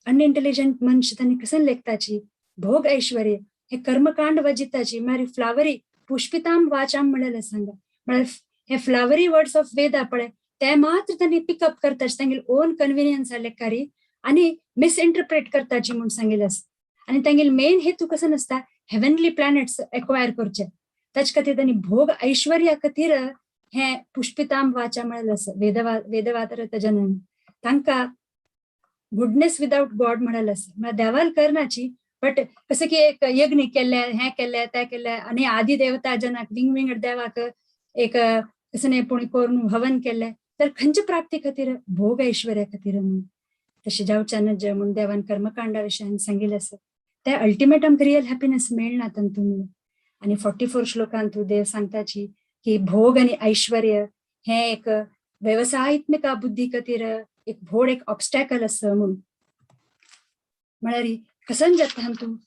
अनइंटेलिजंट मनुष्य तांणी कसं लेखताची भोग ऐश्वर्य हे कर्मकांड वजिताची म्हळ्यार फ्लावरी पुष्पिताम वाचाम म्हणलें सांगा, म्हळ्यार हे फ्लावरी वर्ड्स ऑफ वेदा पळय ते मात्र तांणी पिकअप करताची तांगेले ओन कन्व्हिनियन्स लेखारी आनी मिसइंटरप्रेट करताची म्हूण सांगिल्लें आसा. आनी तांगेले मेन हेतू कसो नासता, हेवनली प्लॅनेट्स एक्वायर करचे, ताचे खातीर तांणी भोग ऐश्वर्या खातीर हे पुष्पिताम वाचा म्हणलें आसा. वेदवादरत जनन तांकां गुडनेस विदाउट गॉड म्हणलें आसा. म्हळ्यार देवाल करनाची बट कसं की एक यज्ञ केल्ले, हें केल्ले, तें केल्ले आनी आदी देवता जनाक विंग विंगड देवाक एक कसं न्ही पूण करून हवन केल्ले, तर खंयच्या प्राप्ती खातीर, भोग ऐश्वर्या खातीर म्हणून. तशें जावच्यान जे म्हूण देवान कर्मकांडा विशयान सांगिल्लें आसा ते अल्टिमेट आमकां रियल हॅपिनेस मेळना तातूंत म्हणून. आनी 44 श्लोकांत देव सांगताची की भोग आनी ऐश्वर्य हे एक वेवसायात्मिका बुद्धी खातीर एक व्हड एक ऑब्स्टॅकल आसा म्हणून. म्हळ्यार कसन जाता हातूंत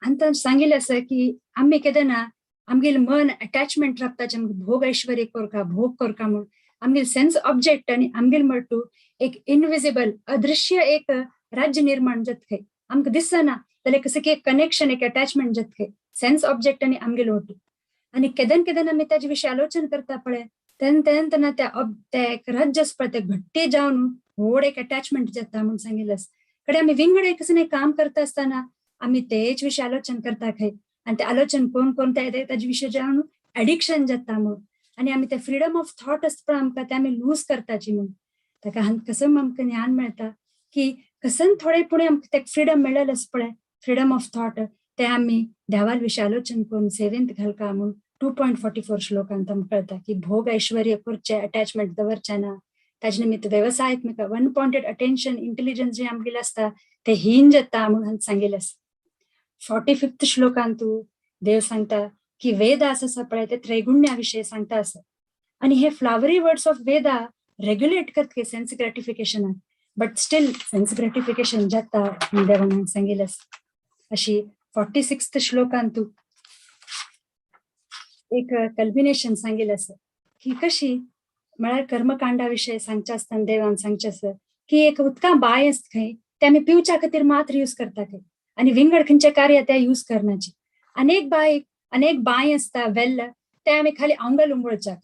आनी सांगिल्लें आसा की आमी केन्ना आमगेलें मन अटॅचमेंट रावताचे आमकां भोग ऐश्वर्य करका, भोग करका म्हूण आमगेले सेन्स ऑब्जेक्ट आनी आमगेले मट्टू एक इनविजिबल अदृश्य एक राज्य निर्माण जाता खंय आमकां दिसना, जाल्यार कसं की एक कनेक्शन एक अटॅचमेंट जाता खंय सेन्स ऑब्जेक्ट आनी आमगेले वटू. आनी केदन केदन आमी ताजे विशीं आलोचन करता पळय तेन्ना तेन्ना तेन्ना त्या एक राज्य आसा पळय ते घट्टे जावन व्हड एक अटॅचमेंट जाता म्हूण सांगिल्लें आसा. कडे आमी विंगड एक कसं काम करता आसतना आमी तेच विशीं आलोचन करता खंय, आनी ते आलोचन करून करून ते ताजे विशय जावन एडिक्शन जाता म्हूण. आनी आमी ते फ्रिडम ऑफ थॉट आसता पळय आमकां ते आमी लूज करताची म्हूण. ताका कसम आमकां ज्ञान मेळटा की कसन थोडे पुणे आमकां ते फ्रिडम मेळ्ळेलें आसा पळय, फ्रिडम ऑफ थॉट, ते आमी देवाल विशय आलोचन करून सेवेंत घालका म्हूण 2.44 श्लोकांत आमकां कळटा की भोग ऐश्वर्य करचे अटॅचमेंट दवरचे ना, ताजे निमित्त वेवसायात्मक वन पॉइंटेड अटेन्शन इंटेलिजन्स जे आमगेलें आसता ते हीन जाता म्हणून सांगिल्लें आसा. 45th श्लोकांतू देव सांगता की वेद आसा पळय ते त्रैगुण्या विशय सांगता आसा. आनी हे flowery words of Veda regulate करता सेन्स ग्रेटिफिकेशनाक, बट स्टील सेन्स ग्रेटिफिकेशन जाता देवान सांगिल्लें आसा. अशी 46th श्लोकांतू एक कल्मिनेशन सांगिल्लें आसा की कशी म्हळ्यार कर्मकांडा विशय सांगचे आसतना देवान सांगचें आसा की एक उदका बांय आसता खंय ते आमी पिवच्या खातीर मात्र यूज करता खंय आनी विंगड खंयचे कार्य ते यूज करनाची. अनेक बांय अनेक बांय आसता वेल्ल ते आमी खाली आंगल उंबळच्याक,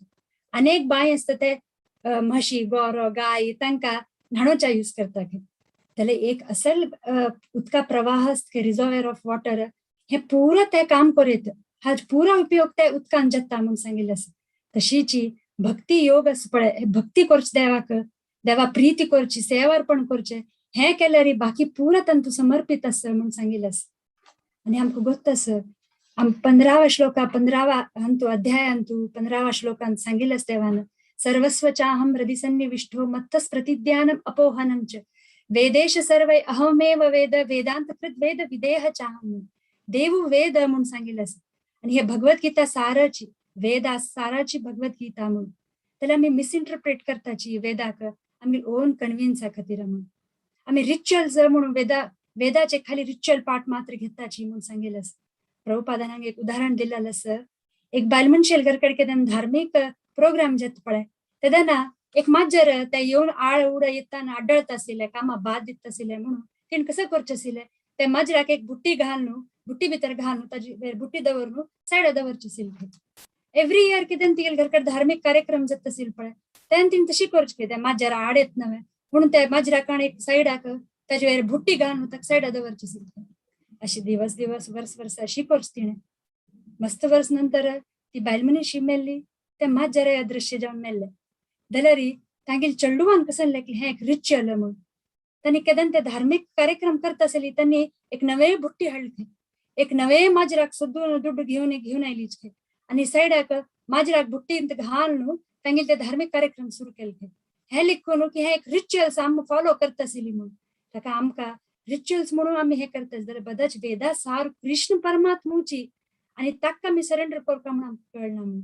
अनेक बांय आसता ते म्हशी गोरो गाय तांकां न्हाणोवच्या यूज करता खंय. जाल्यार एक असल उदका प्रवाह आसता रिजर्वर ऑफ वॉटर हे पुरो ते काम करीत हाज पुरो उपयोग ते उदकान जाता म्हूण सांगिल्लें आसा. तशीची भक्ती योग आसा पळय, भक्ती करची देवाक, देवा प्रिती करची, सेवा अर्पण करचें, हें केल्यार बाकी पुरो तांतू समर्पीत आसा म्हूण सांगिल्लें आसा. आनी आमकां गोत्त आसा आम 15वा श्लोका 15वा अंतू अध्यायांतू 15वा श्लोकांत सांगिल्लें आसा देवान, सर्वस्व चाहं हृदि सन्निविष्टो मत्तः प्रतिज्ञानम् अपोहनं च वेदेश सर्वै अहमेव वेद वेदांत कृत वेद विदेह चाहं. देवू वेद म्हूण सांगिल्लें आसा. आनी हे भगवद्गीता साराची वेदा साराची भगवद्गीता म्हूण जाल्यार आमी मिसइंटरप्रेट करताची वेदाक आमगे ओन कन्विन्सा खातीर म्हूण. आमी रिच्युअल्स म्हणून वेदाचे खाली रिच्युअल पार्ट मात्र घेताची म्हूण सांगिल्लें आसा. प्रभुपादान हांगा एक उदाहरण दिलेलें आसा. एक बायल मनशेल घरकडे केन्ना धार्मीक प्रोग्राम जाता पळय तेन्ना एक माजर ते येवन आळ उड येताना आड्डळत आशिल्लें, कामा बाद दिता आशिल्लें म्हणून तिणें कसं करचें आशिल्लें, ते माजराक एक बुट्टी घालून बुट्टी भितर घालून ताजी बुट्टी दवरून सायडा दवरची आशिल्ली. एवरी इयर कितें तिगेले घरकडे धार्मीक कार्यक्रम जाता आशिल्ले पळय तेन्ना तिणें तशी करची, ते माजर आड येत नवें म्हणून ते माजराक एक सायडाक ताजे वयर बुट्टी घालून ताका सायडा दवरची आशिल्ली. अशी दिवस दिवस वर्स वर्स अशी करची तिणें. मस्त वर्स नंतर ती बायल मनीस मेल्ली, ते माजर अदृश्य जावन मेल्ले. जाल्यार तांगेले चेडवान कसं लेखलें हें एक रिच्युअल म्हूण. तांणी केन्ना ते धार्मीक कार्यक्रम करता आसली तांणी एक नवे बुट्टी हाडली, एक नवे माजराक सोदून दुड्ड घेवन घेवन आयली आनी सायडाक माजराक बुट्टींत घालून तांगेले ते धार्मीक कार्यक्रम सुरू केले. हें लिखून की हें एक रिच्युअल्स आमी फॉलो करता आसली म्हूण. ताका आमकां रिच्युअल्स म्हणून आमी हें करता जाल्यार बदाच वेदा सार कृष्ण परमात्मुची आनी ताका आमी सरेंडर करता म्हूण आमकां कळना म्हूण.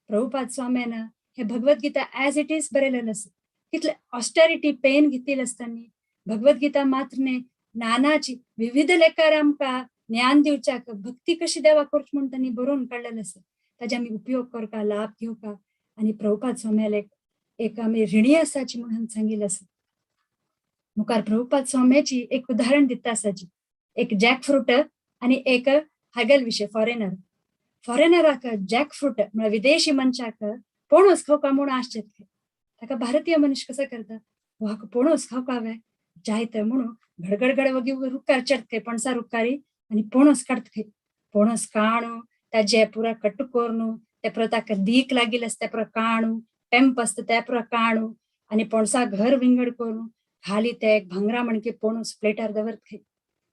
प्रभुपाद स्वाम्यान हे भगवद्गीता एज it is बरयलेलें आसा. कितले ऑस्टेरिटी पेन घेतिल्लें आसता न्ही. भगवद्गीता मात्र न्ही, ज्ञानाची विविध लेखार आमकां ज्ञान दिवच्याक भक्ती कशी देवा करची म्हूण तांणी बरोवन काडलेलें आसा. ताजे आमी उपयोग करपा, लाभ घेवपा आनी प्रभुपाद स्वाम्याले एक आमी ऋणी आसाची म्हणून सांगिल्लें आसा. मुखार प्रभुपाद स्वाम्याची एक उदाहरण दिता आसाची, एक जॅक फ्रूट आनी एक हागेल विशय फॉरेनर. फॉरेनराक जॅक फ्रूट म्हळ्यार विदेशी मनशाक पणस खावपा म्हूण आसचें, ताका भारतीय मनीस कसो करता, हाका पणस खावपा वे जायत म्हणून घडघडघड वगी रुखार चडत पणसा रुखारी आनी पणस काडत खंय. पणस काणू ताजे पुरा कट करून ते पुरा ताका दीक लागिल्लें आसता ते पुरा काणू, पेंप आसता ते पुरा काणू आनी पणसा घर विंगड करून खाली ते एक भांगरा म्हणके पणस प्लेटार दवरत खंय,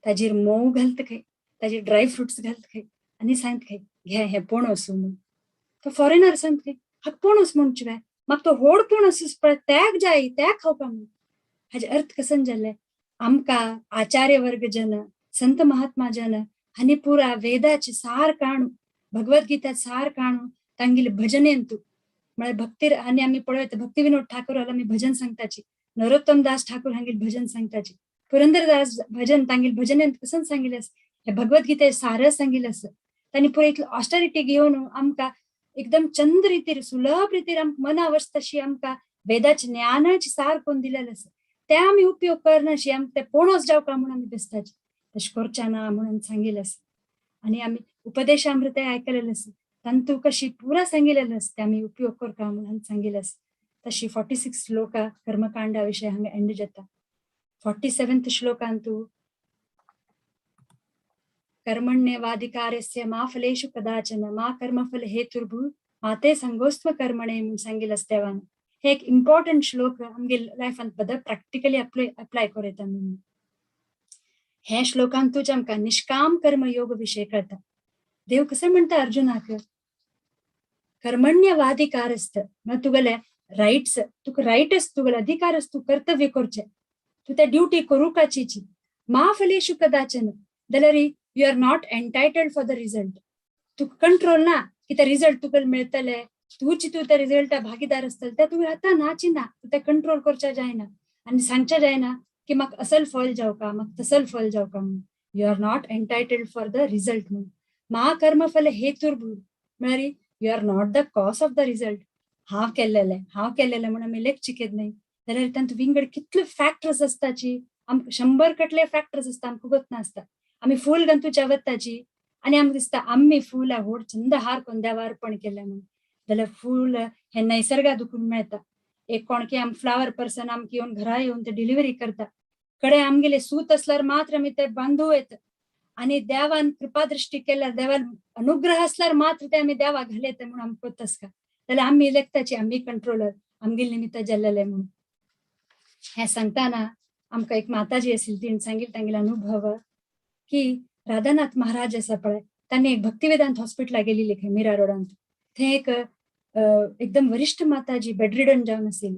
ताजेर मोव घालत खंय, ताजेर ड्राय फ्रुट्स घालत खंय आनी सांगत खंय घे हें पणस म्हणून. तो फॉरेनर सांगत खंय हाका पणस म्हणचे वे, म्हाका तो व्हड पणस पळय त्याक जाय त्याक खावपा म्हणून. हाजे अर्थ कसन जालें, आमकां आचार्य वर्ग जन संत महात्मा जन हांणी पुरा वेदाची सार काणू भगवद्गीता सार काणू तांगेले भजनेंतू म्हळ्यार भक्ती आनी आमी पळयता भक्ती विनोद ठाकूर आमी भजन सांगताची, नरोत्तम दास ठाकूर हांगेले भजन सांगताची, पुरंदरदास भजन तांगेले भजनेंत कसन सांगिल्लें आसा, हे भगवद्गीते सार सांगिल्लें आसा. तांणी पुरा इतली ऑस्टेरिटी घेवन आमकां एकदम चंद रितीर सुलभ रितीर आमकां मना वचता तशी आमकां वेदाची ज्ञानाची सार करून दिलेलें आसा. ते आमी उपयोग करनाशी आमकां ते पणस जावपा म्हूण आमी बेसताची, तशें करचें ना म्हणून सांगिल्लें आसा. आनी आमी उपदेशामृत आयकलेलें आसा, तांतू कशी पुरा सांगिल्लें आसा ते आमी उपयोग करता म्हणून सांगिल्लें आसा. तशी 46 श्लोका कर्मकांडा विशय हांगा एंड जाता. 47th श्लोकांतू कर्मण्येवाधिकारस्य मा फलेषु कदाचन मा कर्मफल हेतुर्भू माते संगोस्त्व कर्मणे म्हणून सांगितलं आसा देवान. हे एक इम्पॉर्टंट श्लोक आमगे लायफान बद प्रॅक्टिकली अप्लाय करूं येता म्हणून. हे श्लोकांतूच आमकां निष्काम कर्म योग विशय कळता. देव कसं म्हणटा अर्जुनाक, कर्मण्यवाधिकारस्थ म्हळ्यार तुगेले रायट्स, तुका रायट आसा, तुगेले अधिकार आसा, तूं कर्तव्य करचें, तूं त्या ड्युटी करूकाचीची. मा फलेषु कदाचन जाल्यार you are not entitled for the result. तुका कंट्रोल ना की ते रिजल्ट तुका मेळटले, तूंच तूं त्या रिजल्टा भागीदार आसतले, ते तुवें आतां नाची ना, तूं ते कंट्रोल करच्या जायना आनी सांगच्या जायना की म्हाका असल फल जावका, म्हाका तसल फल जावका म्हणून. You are not entitled for the result म्हणून. मा कर्मफल हेतुर्भूर म्हळ्यार you are not the cause of the result. हांव केल्लेलें, हांव केल्लेलें म्हणून आमी लेखची केद न्हय, जाल्यार तातूंत विंगड कितले फॅक्टर्स आसताची, आमकां 100 कटले फॅक्टर्स आसता, आमकां गोत नासता. आमी फूल गंतू वताची आनी आमकां दिसता आमी फूल व्हड चंद हार कोन्न देवा अर्पण केलें म्हणून, जाल्यार फूल हे नैसर्गा दुखून मेळटा. एक कोणके आम फ्लावर पर्सन आमकां येवन घरा येवन ते डिलिव्हरी करता, कडे आमगेले सूत असल्यार मात्र आमी ते बांदू येता आनी देवान कृपा दृष्टी केल्यार, देवान अनुग्रह असल्यार मात्र ते आमी देवाक घालयता म्हणून आमकां कोत्ता आसता. जाल्यार आमी लेखताची आमी कंट्रोलर, आमगेले निमित्त जाल्लेले म्हणून. हें सांगतना आमकां एक माताजी आशिल्ली, तिणें सांगिल्लें तांगेलो अनुभव की राधानाथ महाराज आसा पळय, तांणी एक भक्तिवेदांत हॉस्पिटला गेलेली खंय मीरा रोडांत. थंय एक एकदम वरिष्ठ माताजी बेडरिडन जावन आशिल्ली.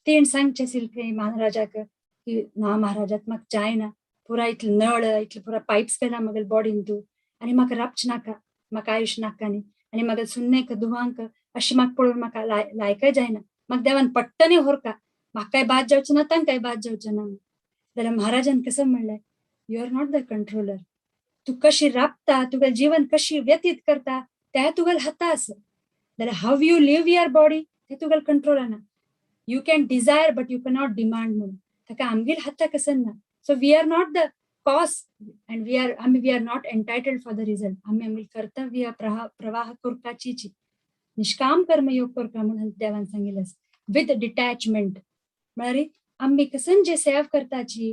तिणें सांगचें आशिल्लें खंय महाराजाक की ना महाराजात म्हाका जायना, पुरा इतले नळ इतले पुरा पायप्स गेला म्हगेले बॉडीन तूं आनी म्हाका राबचें नाका, म्हाका आयुश्य नाका न्ही, आनी म्हाका सुन्नेक दुवांक अशें म्हाका पळोवन म्हाका लायकय जायना, म्हाका देवान पट्टनी व्हरका, म्हाका काय बाद जावचें ना, तांकांय बाद जावचें ना. जाल्यार महाराजान कसं म्हणलें, you are not the controller. तूं कशी राबता, तुगेलें जीवन कशी व्यतीत करता तें तुगेलें हाता आसा. जाल्यार how you live your body तें तुगेलें कंट्रोला ना. You can desire but you cannot demand म्हणून ताका आमगेले हाता कसं ना. So we are not the cause and we are आमी we are not entitled for the result. आमी आमगेलें कर्तव्य प्रवाह करपाचीची निष्काम कर्मयोग करपा म्हणून देवान सांगिल्लें आसा विथ डिटॅचमेंट. म्हळ्यार आमी कसन जे सेवा करताची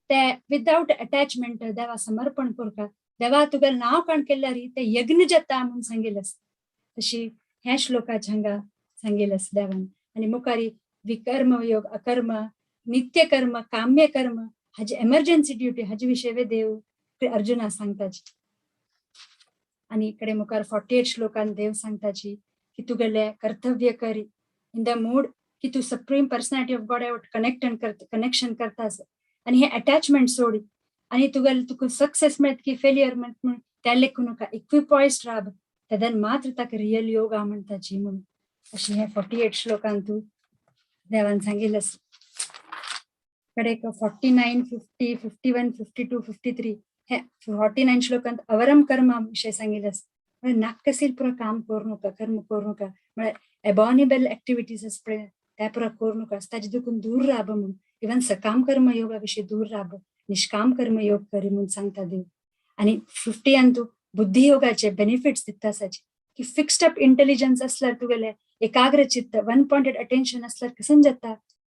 ते विदाउट अटॅचमेंट देवा समर्पण करता, देवा तुगेलें नांव काण केल्यार ते यज्ञ जाता म्हणून सांगिल्लें आसा. तशी ह्या श्लोकाचे हांगा सांगिल्लें आसा देवान. आनी मुखारी विकर्म योग, अकर्म, नित्यकर्म, काम्यकर्म हाजी एमर्जन्सी ड्युटी हाजे विशय देव अर्जुना सांगताची. आनी इकडे मुखार 48 श्लोकान देव सांगताची की तुगेले कर्तव्य करी इन the mood की तूं supreme personality of God connect connection करता आनी हे अटॅचमेंट सोडी आनी तुगेले तुका सक्सेस मेळत की फेलियर मेळत म्हणून त्या लेखू नका, इक्विपॉइस्ट राब, तेदन मात्र ताका रियल योगा म्हणटाची म्हणून. अशें हे 48 श्लोकान तूं देवान सांगिल्लें आसा. कडेक 49, 50, 51, 52, 53 हे 49 श्लोकांत अवरम कर्मा विशय सांगिल्लें आसा. म्हळ्यार नाक्कसील पुरो काम करूं नका, कर्म करूं नका, म्हळ्यार एबॉनिबल एक्टिविटीज आसा पळय त्या पुरो करूं नका, ताजे दुखून दूर राब म्हणून. इवन सकाम कर्म योगा विशय दूर राब, निष्काम कर्म योग करी म्हणून सांगता देव. आनी 50 तूं बुद्धी योगाचे बेनिफिट्स दिता आसाचे की फिक्स्ड अप इंटेलिजन्स असल्यार तुगेले एकाग्र चित्त, वन पॉइंटेड अटेन्शन असल्यार कसं जाता,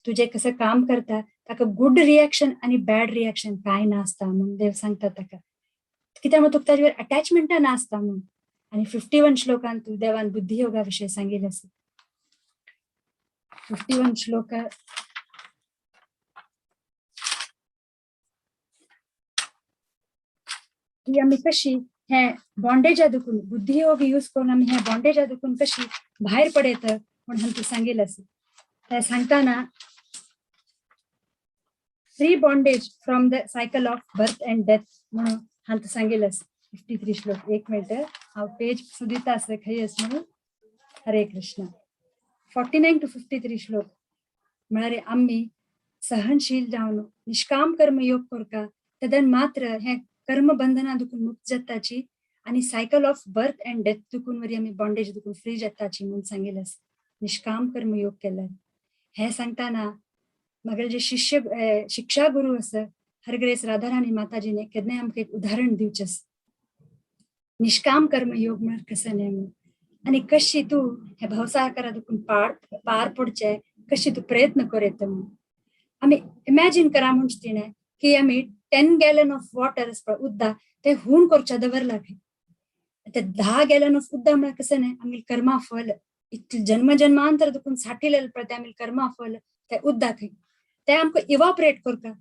तुजें कसं काम करता ताका गुड रिएक्शन आनी बॅड रिएक्शन कांय नासता म्हणून देव सांगता ताका. कित्याक म्हणून तुका ताजेर अटॅचमेंट नासता म्हणून. आनी 51 श्लोकान तूं देवान बुद्धी योगा विशय सांगिल्लें आसा. 51 श्लोक की आमी कशी हे बॉन्डेजा दुखून बुद्धियोग यूज करून आमी हे बॉन्डेजा दुखून कशी भायर पडयत म्हणून हांकां सांगिल्लें आसा. ते सांगतना free bondage from the cycle of birth and death म्हणून हांकां सांगिल्लें आसा. 53 श्लोक. एक मिनिट हांव पेज सुदिता आसा खंय आसा म्हणून. हरे कृष्ण. 49 टू 53 श्लोक म्हळ्यार आमी सहनशील जावन निष्काम कर्म योग करता तेदन मात्र हे कर्म बंधना दुखून मुक्त जाताची आनी cycle of birth and death दुखून वरी आमी बॉन्डेज दुखून फ्री जाताची म्हणून सांगिल्लें आसा. निष्काम कर्म योग केल्यार. हें सांगतना म्हगेले जे शिष्य शिक्षा गुरु आसा हरग्रेस राधाराणी माताजीने केन्नाय आमकां एक उदाहरण दिवचें आसा. निष्काम कर्म योग म्हळ्यार कसो न्हय म्हणून आनी कशी तूं हे भवसागरा दुखून पार पडचें कशी तूं प्रयत्न कर येता म्हणून. आमी इमॅजीन करा म्हणचे तिणें की आमी 10 गॅलन ऑफ वॉटर आसता उद्दा ते हून करच्या दवरला खंय. ते 10 गॅलन ऑफ उद्दा म्हळ्यार कसं न्ही आमगे कर्मा फल इतलें जन्म जन्मांतर दुखून साठिलेलें पळय तें आमगे कर्मा फल ते उद्दा खंय ते आमकां इवॉपरेट करता.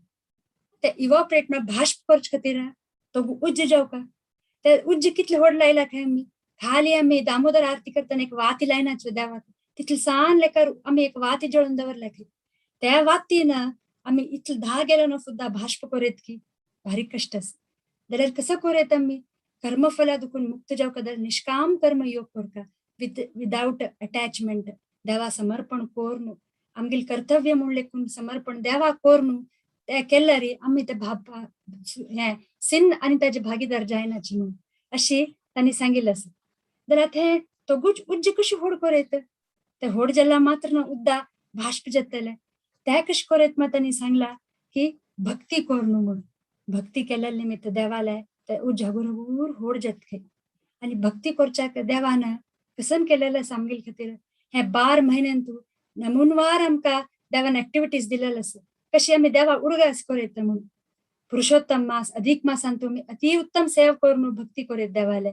ते इवॉपरेट म्हळ्यार भाश्प करचे खातीर तो उज्ज जावका. ते उज्ज कितले व्हड लायला खंय आमी खाली आमी दामोदर आरती करतना एक वाती लायनाचे देवाक तितले सान लेकर आमी एक वाती जळून दवरल्या खंय. त्या वातीन आमी इतले 10 गॅलन सुद्दां भाश्प करयत की भारी कश्ट आसा. जाल्यार कसो करयत आमी कर्मफला दुखून मुक्त जावका जाल्यार निष्काम कर्म योग करता विदाउट अटॅचमेंट. देवा समर्पण करून आमगेले कर्तव्य म्हूण लेखून समर्पण देवा करून ते केल्यार आमी ते हें सिन आनी ताजे भागीदार जायनाची म्हणून अशी तांणी सांगिल्लें आसा. जाल्यार आतां हें तोगूच उज्ज कशी होड करयत ते होड जाल्यार मात्र ना उद्दा भाश्प जातलें. ते कशें करयत मात तांणी सांगला की भक्ती करून म्हणून. भक्ती केल्ल्या निमित्त देवाले ते उज्ज हगुर होड जात खंय. आनी भक्ती करच्याक देवान कसन केलेलें आसा आमगेले खातीर हे 12 म्हयन्यान तूं नमुनवार आमकां देवान एक्टिविटीज दिलेले आसा कशी आमी देवा उडगास करयत म्हणून. पुरुषोत्तम मास अधिक मासान तुमी अति उत्तम सेवा करून भक्ती करयत देवाले.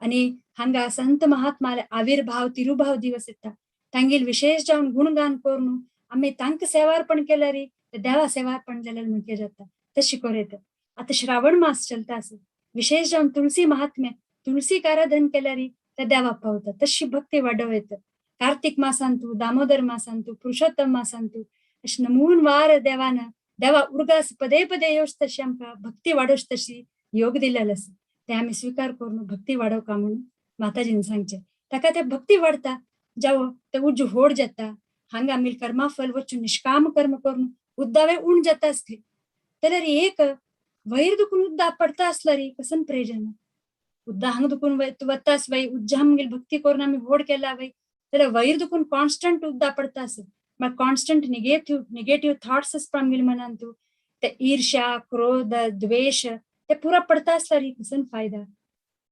आनी हांगा संत महात्माले आविर्भाव तिरुभाव दिवस येता तांगेल विशेष जावन गुणगान करून आमी तांकां सेवार्पण केल्यार ते देवा सेवार्पण जाल्यार म्हणके जाता तशी करयत. आतां श्रावण मास चलता आसा विशेष जावन तुळसी महात्म्य तुळसीक आराधन केल्यार ते देवाक पावता तशी भक्ती वाडोवयत. कार्तिक मासांतू दामोदर मासांतू पुरुषोत्तम मासांतू अशें नमून वार देवान देवा उडगास पदे पदे येवच तशी आमकां भक्ती वाडोवच तशी योग दिलेलो आसा ते आमी स्विकार करून भक्ती वाडोवका म्हणून माताजीन सांगचें. ताका ते भक्ती वाडता जावं ते उज्ज होड जाता. हांगा आमी कर्माफल वचून निष्काम कर्म करून उद्दावे उण जाता आसली जाल्यार एक वयर दुखून उद्दा पडता आसल्यार कसन प्रयोजन. उद्दा हांगा दुखून वतास वय उज्जा आमगेली भक्ती करून आमी व्हड केला वय जाल्यार वयर दुखून कॉन्स्टंट उद्दा पडता आसा. मागीर कॉन्स्टंट निगेटिव्ह थॉट्स आसता आमगेले मनान तूं ते ईर्ष्या क्रोध द्वेश ते पुरा पडता आसल्यार कसन फायदा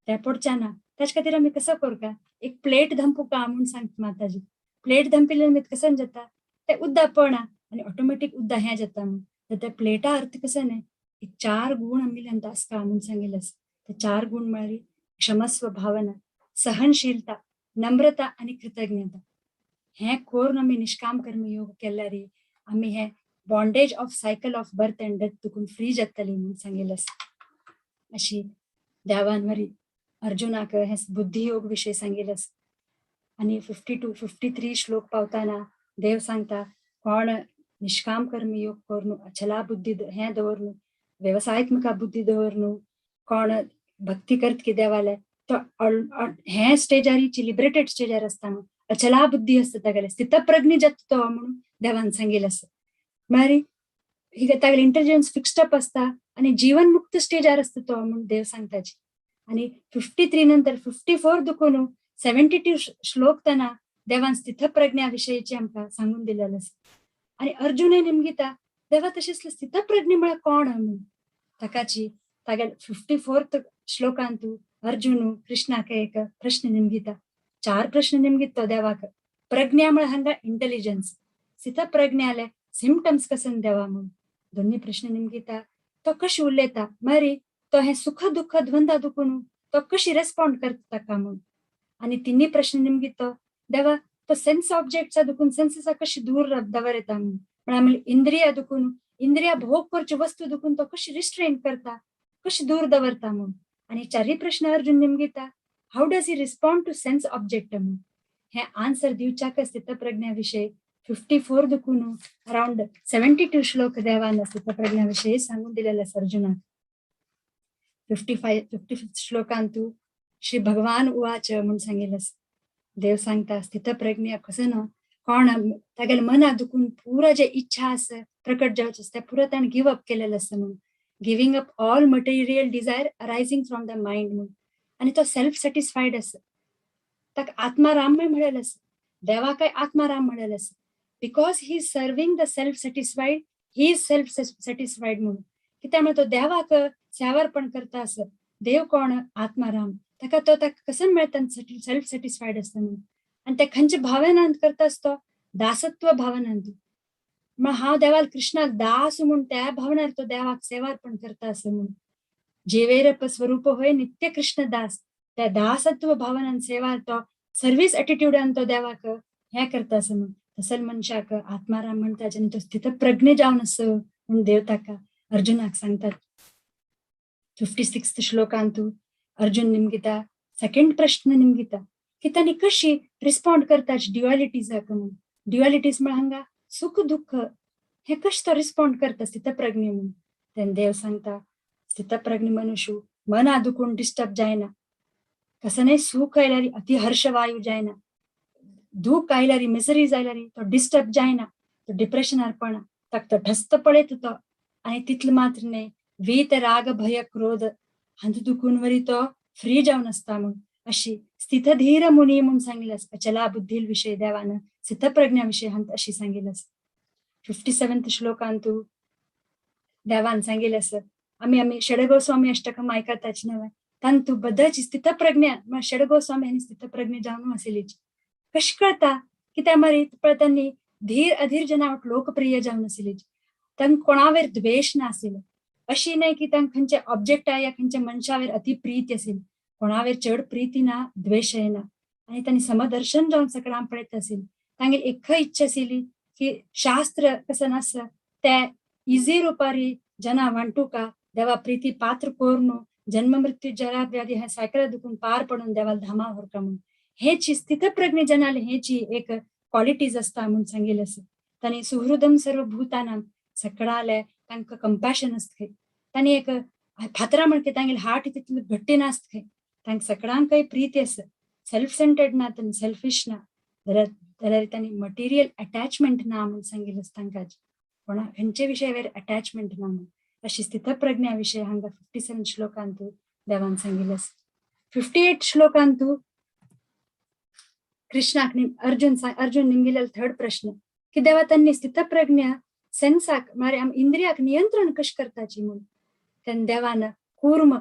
ते पडच्या ना. ताचे खातीर आमी कसो करता एक प्लेट धंपुका म्हूण सांगता माताजी. प्लेट धंपिल्ले निमित्त कसन जाता ते उद्दा पडना आनी ऑटोमॅटीक उद्दा हें जाता म्हणून. तर त्या प्लेटा अर्थ कसो न्ही एक 4 गुण आमगेले आसता म्हूण सांगिल्लें आसा. ते 4 गुण म्हळ्यार क्षमस्व भावना सहनशीलता नम्रता आनी कृतज्ञता. हें करून आमी निष्काम कर्म योग केल्यार आमी हें bondage of cycle of birth and death दुखून फ्री जातली म्हूण सांगिल्लें आसा. अशी देवान वरी अर्जुनाक हें बुद्धियोग विशय सांगिल्लें आसा. आनी 52 53 श्लोक पावताना देव सांगता कोण निष्काम कर्म योग करून अचला बुद्धी हें दवरून वेवसायात्मका बुद्धी दवरून कोण भक्ती करत की देवाले तो हें स्टेजारीची लिबरेटेड स्टेजार आसता म्हणून अचला बुद्धी आसता तागेले स्थितप्रज्ञ जाता तो म्हणून देवान सांगिल्लें आसा. म्हळ्यार ही तागेले इंटेलिजन्स फिक्स्ड अप आसता आनी जीवन मुक्त स्टेजार आसता तो म्हणून देव सांगताची. आनी 53 नंतर 54 दुखून 72 श्लोक तना देवान स्थितप्रज्ञा विशयीची आमकां सांगून दिलेलें आसा. आनी अर्जुनय निमगिता देवा तशेंच स्थितप्रज्ञ म्हळ्यार कोण म्हणून ताकाची तागेले 54 श्लोकांतू अर्जुन कृष्णाक एक प्रश्न निमगिता. 4 प्रश्न निमगित तो देवाक. प्रज्ञा म्हळ्यार हांगा इंटेलिजन्स स्थितप्रज्ञाले सिमटम्स कसन देवा म्हणून दोन्ही प्रश्न निमगिता. तो कशी उलयता मारी तो हें सुख दुःख द्वंद्व दुखून तो कशी रेस्पॉन्ड करता ताका म्हणून. आनी तिन्ही प्रश्न निमगित देवा तो सेन्स ऑब्जेक्टचा दुखून सेन्सेसा कशी दूर दवर येता म्हणून म्हळ्यार आमी इंद्रिया दुखून इंद्रिया भोग करच्यो वस्तू दुखून तो कशी रिस्ट्रेन करता कशी दूर दवरता म्हणून. आनी 4 प्रश्न Arjun निमगिता how does he respond to sense object म्हणून. हे आन्सर दिवच्याक स्थितप्रज्ञा विशय 54 दुखून अराउंड 72 श्लोक देवान स्थितप्रज्ञा विशय सांगून दिलेले आसा अर्जुनाक. 55 श्लोकांतू श्री भगवान उवाच म्हूण सांगिल्लें आसा. देव सांगता स्थितप्रज्ञा कसो ना कोण तागेले मना दुखून पुरा जे इच्छा आसा प्रकट जावचें आसा तें पुरा ताणें गिव अप केलेलें आसा म्हणून. Giving up all material desire arising from the mind म्हणून. आनी तो सेल्फ सॅटिस्फायड आसा. ताका आत्मारामय म्हणलेलें आसा. देवाकय आत्माराम म्हणलेलें आसा. Because he is serving the self satisfied he is self satisfied म्हणून. कित्याक म्हळ्यार तो देवाक सेवार्पण करता आसा. देव कोण आत्माराम ताका तो ताका कसं मेळटा सेल्फ सॅटिस्फायड आसता म्हणून. आनी ते खंयच्या भावनांत करता आसतो दासत्व भावनांत. म्हळ्यार हांव देवाक कृष्णाक दास म्हूण त्या भावनार तो देवाक सेवा अर्पण करता असं म्हूण. जेवेरप स्वरूप होय नित्य कृष्ण दास, त्या दासत्व भावनान सेवा तो सर्वीस एटिट्यूडान तो देवाक हें करता असं म्हूण. तसल मनशाक आत्माराम म्हणटा आनी तो स्थितप्रज्ञ जावन आस म्हूण देव ताका अर्जुनाक सांगतात. 56th श्लोकांतू अर्जुन निमगिता सेकंड प्रश्न निमगिता की तांणी कशी रिस्पॉन्ड करता ड्युअलिटीजाक म्हूण. ड्युअलिटीज म्हळ्यार हांगा सुख दुःख हे कशें तो रिस्पॉन्ड करता स्थितप्रज्ञ म्हूण. तेन्ना देव सांगता स्थितप्रज्ञ मनुष्य मना दुखून डिस्टर्ब जायना, कसने सुख आयल्यार अतिहर्ष वायू जायना, दुःख आयल्यार मिसरीज आयल्यार तो डिस्टर्ब जायना, तो डिप्रेशनार पडना, ताका तटस्थ पळयता तो. आनी तितलें मात्र न्हय, वीत राग भय क्रोध हांचो दुखून वरी तो फ्री जावन आसता म्हूण. अशी स्थितधीर मुनी म्हूण सांगिल्लें आसा. अचला बुद्धील विशय देवान स्थितप्रज्ञा विशय हांत अशी सांगिल्लें आसा. 57th श्लोकांतू देवान सांगिल्लें आसा. आमी आमी षडगोस्वामी अष्टकम आयकताच न्हय, तांतू बद्दलची स्थितप्रज्ञा षडगोस्वामी आनी स्थितप्रज्ञा जावन आशिल्लीच. कशें कळता कित्याक मरे पळय तांणी धीर अधीर जनावट लोकप्रिय जावन आशिल्लीच. तांकां कोणावेर द्वेश नाशिल्लो, अशी न्हय की तांकां खंयचे ऑब्जेक्टा या खंयच्या मनशावेर अति प्रीती आशिल्ली, कोणावेर चड प्रीती ना द्वेशय ना. आनी तांणी समदर्शन जावन सगळ्यांक पळयत आशिल्ली. तांगेली एक इच्छा आशिल्ली की शास्त्र कसं नासता ते इजी रुपारी जना वांटुका देवा प्रीती पात्र करून जन्म मृत्यू जरा व्याधी हे सायकल दुखून पार पडून देवाला धामा व्हरका म्हूण. हेची स्थितप्रज्ञ जनाले हेची एक क्वालिटीज आसता म्हूण सांगिल्लें आसा. तांणी सुहृदम सर्व भूतानां सगळ्यांले तांकां कंपॅशन आसता. तांणी एक फातरा म्हणके तांगेले हार्ट तितले घट्टी नासता खंय, तांकां सगळ्यांकय प्रीती आसा. सेल्फ सेंटर्ड ना, तांणी सेल्फिश ना, जाल्यार तांणी मटेरियल अटॅचमेंट ना म्हूण सांगिल्लें आसा तांकां. कोणा खंयचे विशयावेर अटॅचमेंट ना म्हूण. अशी स्थितप्रज्ञा विशय हांगा 57 श्लोकांतू देवान सांगिल्लें आसा. 58 श्लोकांतू कृष्णाक अर्जुन अर्जुन निमगिल्ले थर्ड प्रश्न की देवा तांणी स्थितप्रज्ञा सेन्साक म्हळ्यार आम इंद्रियाक नियंत्रण कशें करताची म्हूण. तेन्ना देवान कूर्म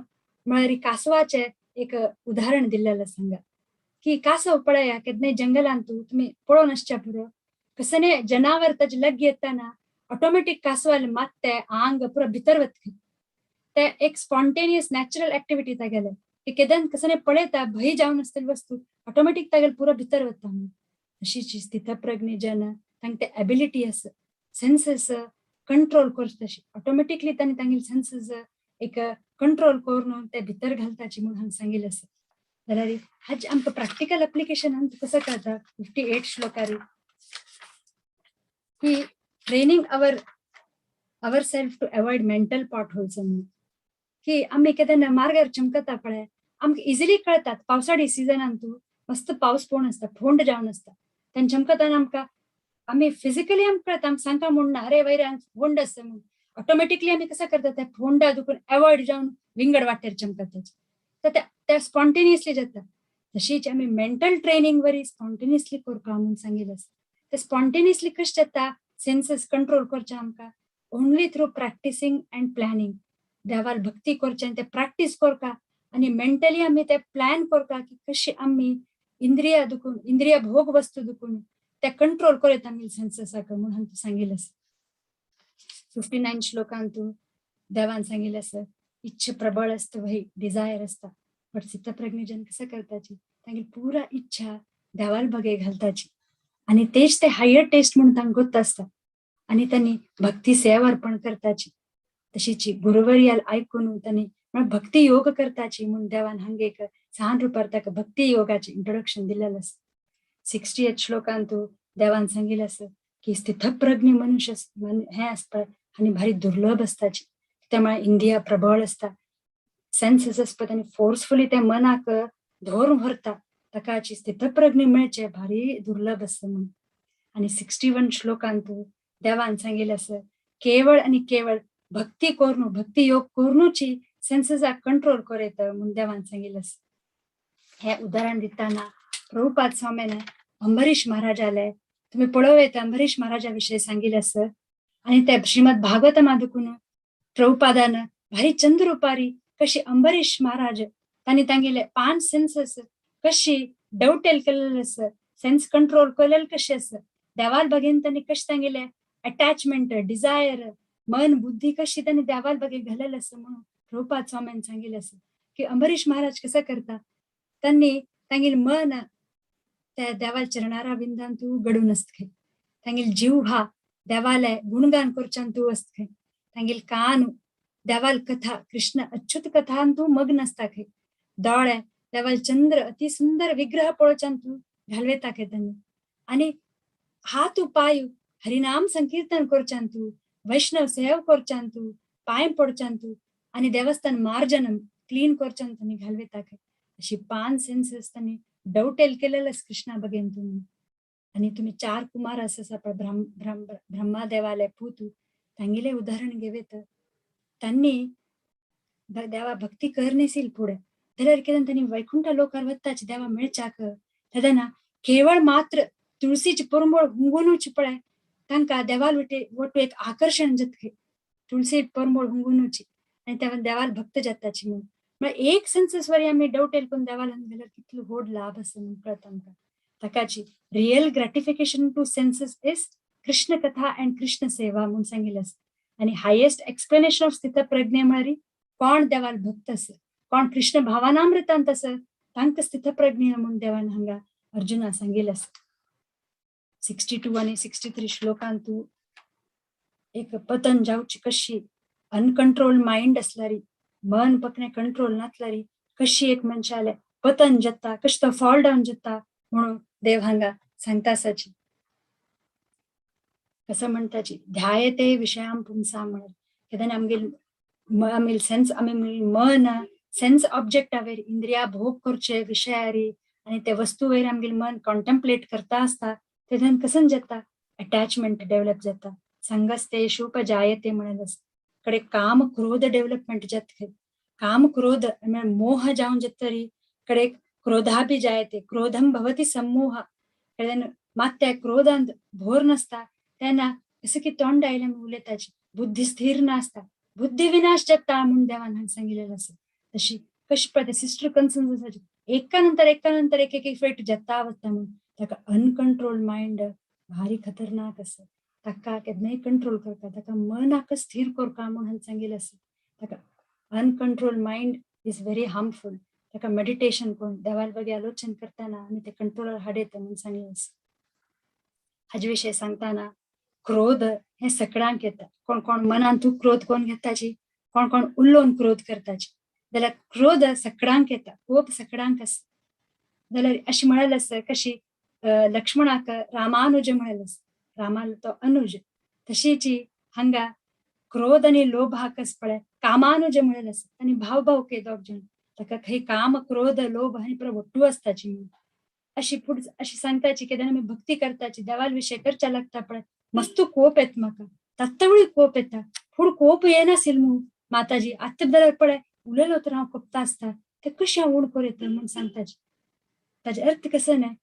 म्हळ्यार कासवाचें एक उदाहरण दिल्लें सांगा की कासव पळया केन्नाय जंगलांत तुमी पळोवन आसच्या पुरो, कसने जनावर ताजे लग येताना ऑटोमॅटीक कासवाले मात ते आंग पुरो भितर वता. ते एक स्पॉन्टेनियस नॅचरल एक्टिविटी तागेले की केदन कसने पळयता भंय जावन आसतली वस्तू ऑटोमॅटीक तागेले पुरो भितर वता म्हणून. अशीच स्थितप्रज्ञ जन तांकां ते एबिलिटी आसा सेन्सेस कंट्रोल करता तशी ऑटोमॅटिकली तांणी तांगेले सेन्सेस एक कंट्रोल करून ते भितर घालताची म्हूण हांगा सांगिल्लें आसा. जाल्यार हाजे आमकां प्रॅक्टिकल एप्लिकेशन आमकां कसो कळता 58 श्लोकारी की training our self to avoid mental pot holes म्हणून. की आमी केन्ना मार्गार चमकता पळय आमकां इजिली कळतात पावसाळी सिजनान तूं मस्त पावस पडून आसता फोंड जावन आसता तेन्ना चमकताना आमकां आमी फिजिकली आमकां कळता, आमकां सांगता म्हूण ना अरे वयर फोंड आसता म्हणून. ऑटोमॅटिकली आमी कसं करता त्या फोंडा दुखून एवॉयड जावन विंगड वाटेर चमकता तर त्या स्पॉन्टेनियसली जाता. तशीच आमी मेंटल ट्रेनिंग वरी स्पॉन्टेनियसली करपा म्हणून सांगिल्लें आसा. ते स्पॉन्टेनियसली कशें जाता सेन्सेस कंट्रोल करचें आमकां only through practicing and planning. देवाल भक्ती करचें आनी ते प्रॅक्टीस करता आनी मेंटली आमी ते प्लॅन करता की कशी आमी इंद्रिया दुखून इंद्रिया भोग वस्तू दुखून ते कंट्रोल करत आमी सेन्सेसाक म्हणून हांवें सांगिल्लें आसा. 59 श्लोकांतू देवान सांगिल्लें आसा इच्छा प्रबळ आसता वही डिझायर आसता बट स्थितप्रज्ञ जन कसं करताची तांगेली पुरा इच्छा देवाल बगे घालताची आनी तेच ते हायर टेस्ट म्हणून तांकां गोत्त आसता आनी तांणी भक्ती सेवा अर्पण करताची. तशीच गुरुवर्याल आयकून तांणी म्हळ्यार भक्ती योग करताची म्हूण देवान हांगा एक सान रुपार ताका भक्ती योगाचें इंट्रोडक्शन दिल्लें आसा. 60th श्लोकांतू देवान सांगिल्लें आसा की स्थितप्रज्ञ मनुष्य हें आसता आनी भारी दुर्लभ आसताची. त्यामुळे इंद्रिया प्रबळ आसता सेन्सेस आसता आनी फोर्सफुली ते मनाक धरून व्हरता ताकाची स्थितप्रज्ञ मेळचे भारी दुर्लभ आसता म्हणून. आनी 61 श्लोकांतू देवान सांगिल्लें आसा केवळ आनी केवळ भक्ती करून भक्ती योग करूनची सेन्सेसाक कंट्रोल करता म्हणून देवान सांगिल्लें आसा. हे उदाहरण दिताना प्रभुपाद स्वामीन अंबरीश महाराजाले तुम्ही पळोवं येता अंबरीश महाराजा विषयी सांगिल्लें आसा. आनी ते श्रीमद भागवतमा दुखून प्रभुपादान भारी चंद्र रुपारी कशी अंबरीश महाराज तांणी तांगेले 5 सेन्सेस कशी डवटेल केलेले आसा, सेन्स कंट्रोल केलेले कशे आसा, देवाल बगेन तांणी कशें तांगेले अटॅचमेंट, डिझायर, मन, बुद्धी कशी त्यांनी देवाल बगे घालेलं असं. म्हणून प्रभुपाद स्वाम्यान सांगितलं असं की अंबरीश महाराज कसं करता, त्यांनी तांगेल मन त्या देवाल चरणारा बिंदांतू गडून असत, तांगेल जीव हा देवालय गुणगान करच्यांतू असत, तांगेल कान देवाल कथा कृष्ण अच्युत कथांतू मग्न असता खंय, दोळे देवाल चंद्र अति सुंदर विग्रह पळोवच्यांतू घालवेता खंय त्यांनी, आणि हात पाय हरिनाम संकीर्तन करच्यांतू, वैष्णव सेव करच्यांतू, पांय पडच्यांतू आणि देवस्थान मार्जन क्लीन करच्यांतू त्यांनी घालवेता खंय. अशी पाच सेन्सेस त्यांनी डवटेल केलेलंच कृष्णा बघेन तुम्ही. आणि तुम्ही चार कुमार असं आपण ब्रह्मादेवालय पूतू तांगेले उदाहरण घेवेत, त्यांनी देवा भक्ती करनेसील पुढे जाल्यार केन्ना त्यांनी वैकुंठ लोकार वताची देवा मेळच्याक तेन्ना केवळ मात्र तुळसीची परमळ हुंगुनूच पळय तांकां देवाल वटे वटू एक आकर्शण जातलें, तुळसी परमळ हुंगुनूची आनी त्या देवाल भक्त जाताची म्हणून. म्हळ्यार एक सेन्सेस वरी आमी डवटेल करून देवाल गेल्यार कितलो व्हड लाभ आसा म्हणून कळता आमकां. ताकाची real gratification to senses is Krishna katha and Krishna seva म्हणून सांगिल्लें आसा. आनी हायेस्ट एक्सप्लेनेशन ऑफ स्थितप्रज्ञ म्हळ्यार कोण देवाल भक्त आसा, कोण कृष्ण भावनामृतांत आसा तांकां स्थितप्रज्ञ म्हणून देवान हांगा अर्जुना सांगिल्लें आसा. 62 आनी 63 श्लोकांतू एक पतन जावची कशी अनकंट्रोल माइंड असल्यारी, मन पकने कंट्रोल नातल्यारी कशी एक मनशाले पतन जाता, कशी तो फॉल डावन जाता म्हणून देव हांगा सांगता आसाची. कसं म्हणताची ध्यायते विषयां पुंसा म्हणून केन्ना आमगेल आमगेल सेन्स आमी मन सेन्स ऑब्जेक्टा वयर इंद्रिया भोग करचे विशयारी आणि ते वस्तू वयर आमगेल मन कॉन्टेम्पलेट करता आसता तेन्ना कसं जाता अटॅचमेंट डेव्हलप जाता. संगस्तेषुपजायते म्हणत आसा. कडे काम क्रोध डेव्हलपमेंट जाता, काम क्रोध म्हळ्यार मोह जावन जातरी कडे क्रोधापि जायते, क्रोधम भवति सम्मोह. कडे मात त्या क्रोधांत भोर नासता तेन्ना कसं की तोंड आयलें उलयताची, बुद्धी स्थिर नासता, बुद्धी विनाश जाता म्हणून देवान हांगा सांगिल्लें आसा. तशी कशी पळय सिस्टर कन्सर्न आसाची एका नंतर एका नंतर एक एक इफेक्ट जाता वता म्हणून ताका अनकंट्रोल मायंड भारी खतरनाक आसा. ताका केन्नाय कंट्रोल करता, ताका मनाक स्थिर करता म्हणून हांगा सांगिल्लें आसा. ताका uncontrol mind is very harmful. ताका मेडिटेशन करून देवाल बगे आलोचन करताना आमी ते कंट्रोलार हाडयता म्हणून सांगिल्लें आसा. हाजे विशय सांगताना क्रोध हे सगळ्यांक येता. कोण कोण मनांतू क्रोध कोण घेताची, कोण कोण उलोवन क्रोध करताची, जाल्यार क्रोध सगळ्यांक येता, कोप सगळ्यांक आसा. जाल्यार अशें म्हणलें आसा कशी लक्ष्मणाक रामानुज म्हणलें आसा, रामालो तो अनुज, तशीची हांगा क्रोध आनी लोभाक पळय कामानुज म्हणलें आसा. आनी भाव भाव के दोग जण ताका खंय काम क्रोध लोभ आनी पुरो वट्टू आसताची म्हणून अशी फुड अशी सांगताची. केन्ना आमी भक्ती करताची देवाल विशय करच्या लागता पळय मस्त कोप येता म्हाका, तात्तवळी कोप येता, फूड कोप येनासील म्हणून माताजी आत्तां जाल्यार पळय उलयलो तर हांव कोपता आसता, ते कशें हांव उण करूं येता म्हणून सांगताची. ताजे अर्थ कसो न्हय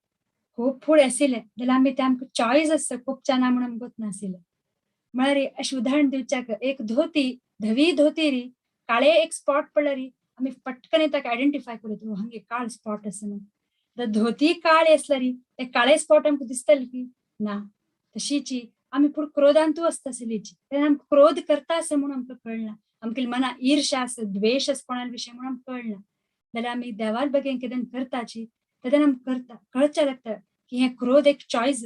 कोप फूड आशिल्लें जाल्यार आमी ते आमकां चॉयस आसता कोपच्या ना म्हणून आमकां नाशिल्लें. म्हळ्यार अशें उदाहरण दिवच्याक एक धोती धवी धोती री काळे एक स्पॉट पडल्यार आमी पटकन ताका आयडेंटिफाय करूं येता, हांगे काळ स्पॉट आसा म्हणून. धोती काळी आसल्यार ते काळे स्पॉट आमकां दिसतले की ना. तशीची आमी पूण क्रोधांतू आसता आसलीची तेन्ना आमकां क्रोध करता आसा म्हणून आमकां कळना, आमकां मना ईर्ष्या आसा द्वेश आसा कोणा विशय म्हणून आमकां कळना. जाल्यार आमी देवाल बगेन कितें करताची तेन्ना आमकां करता कळचें लागता की हें क्रोध एक चॉयस,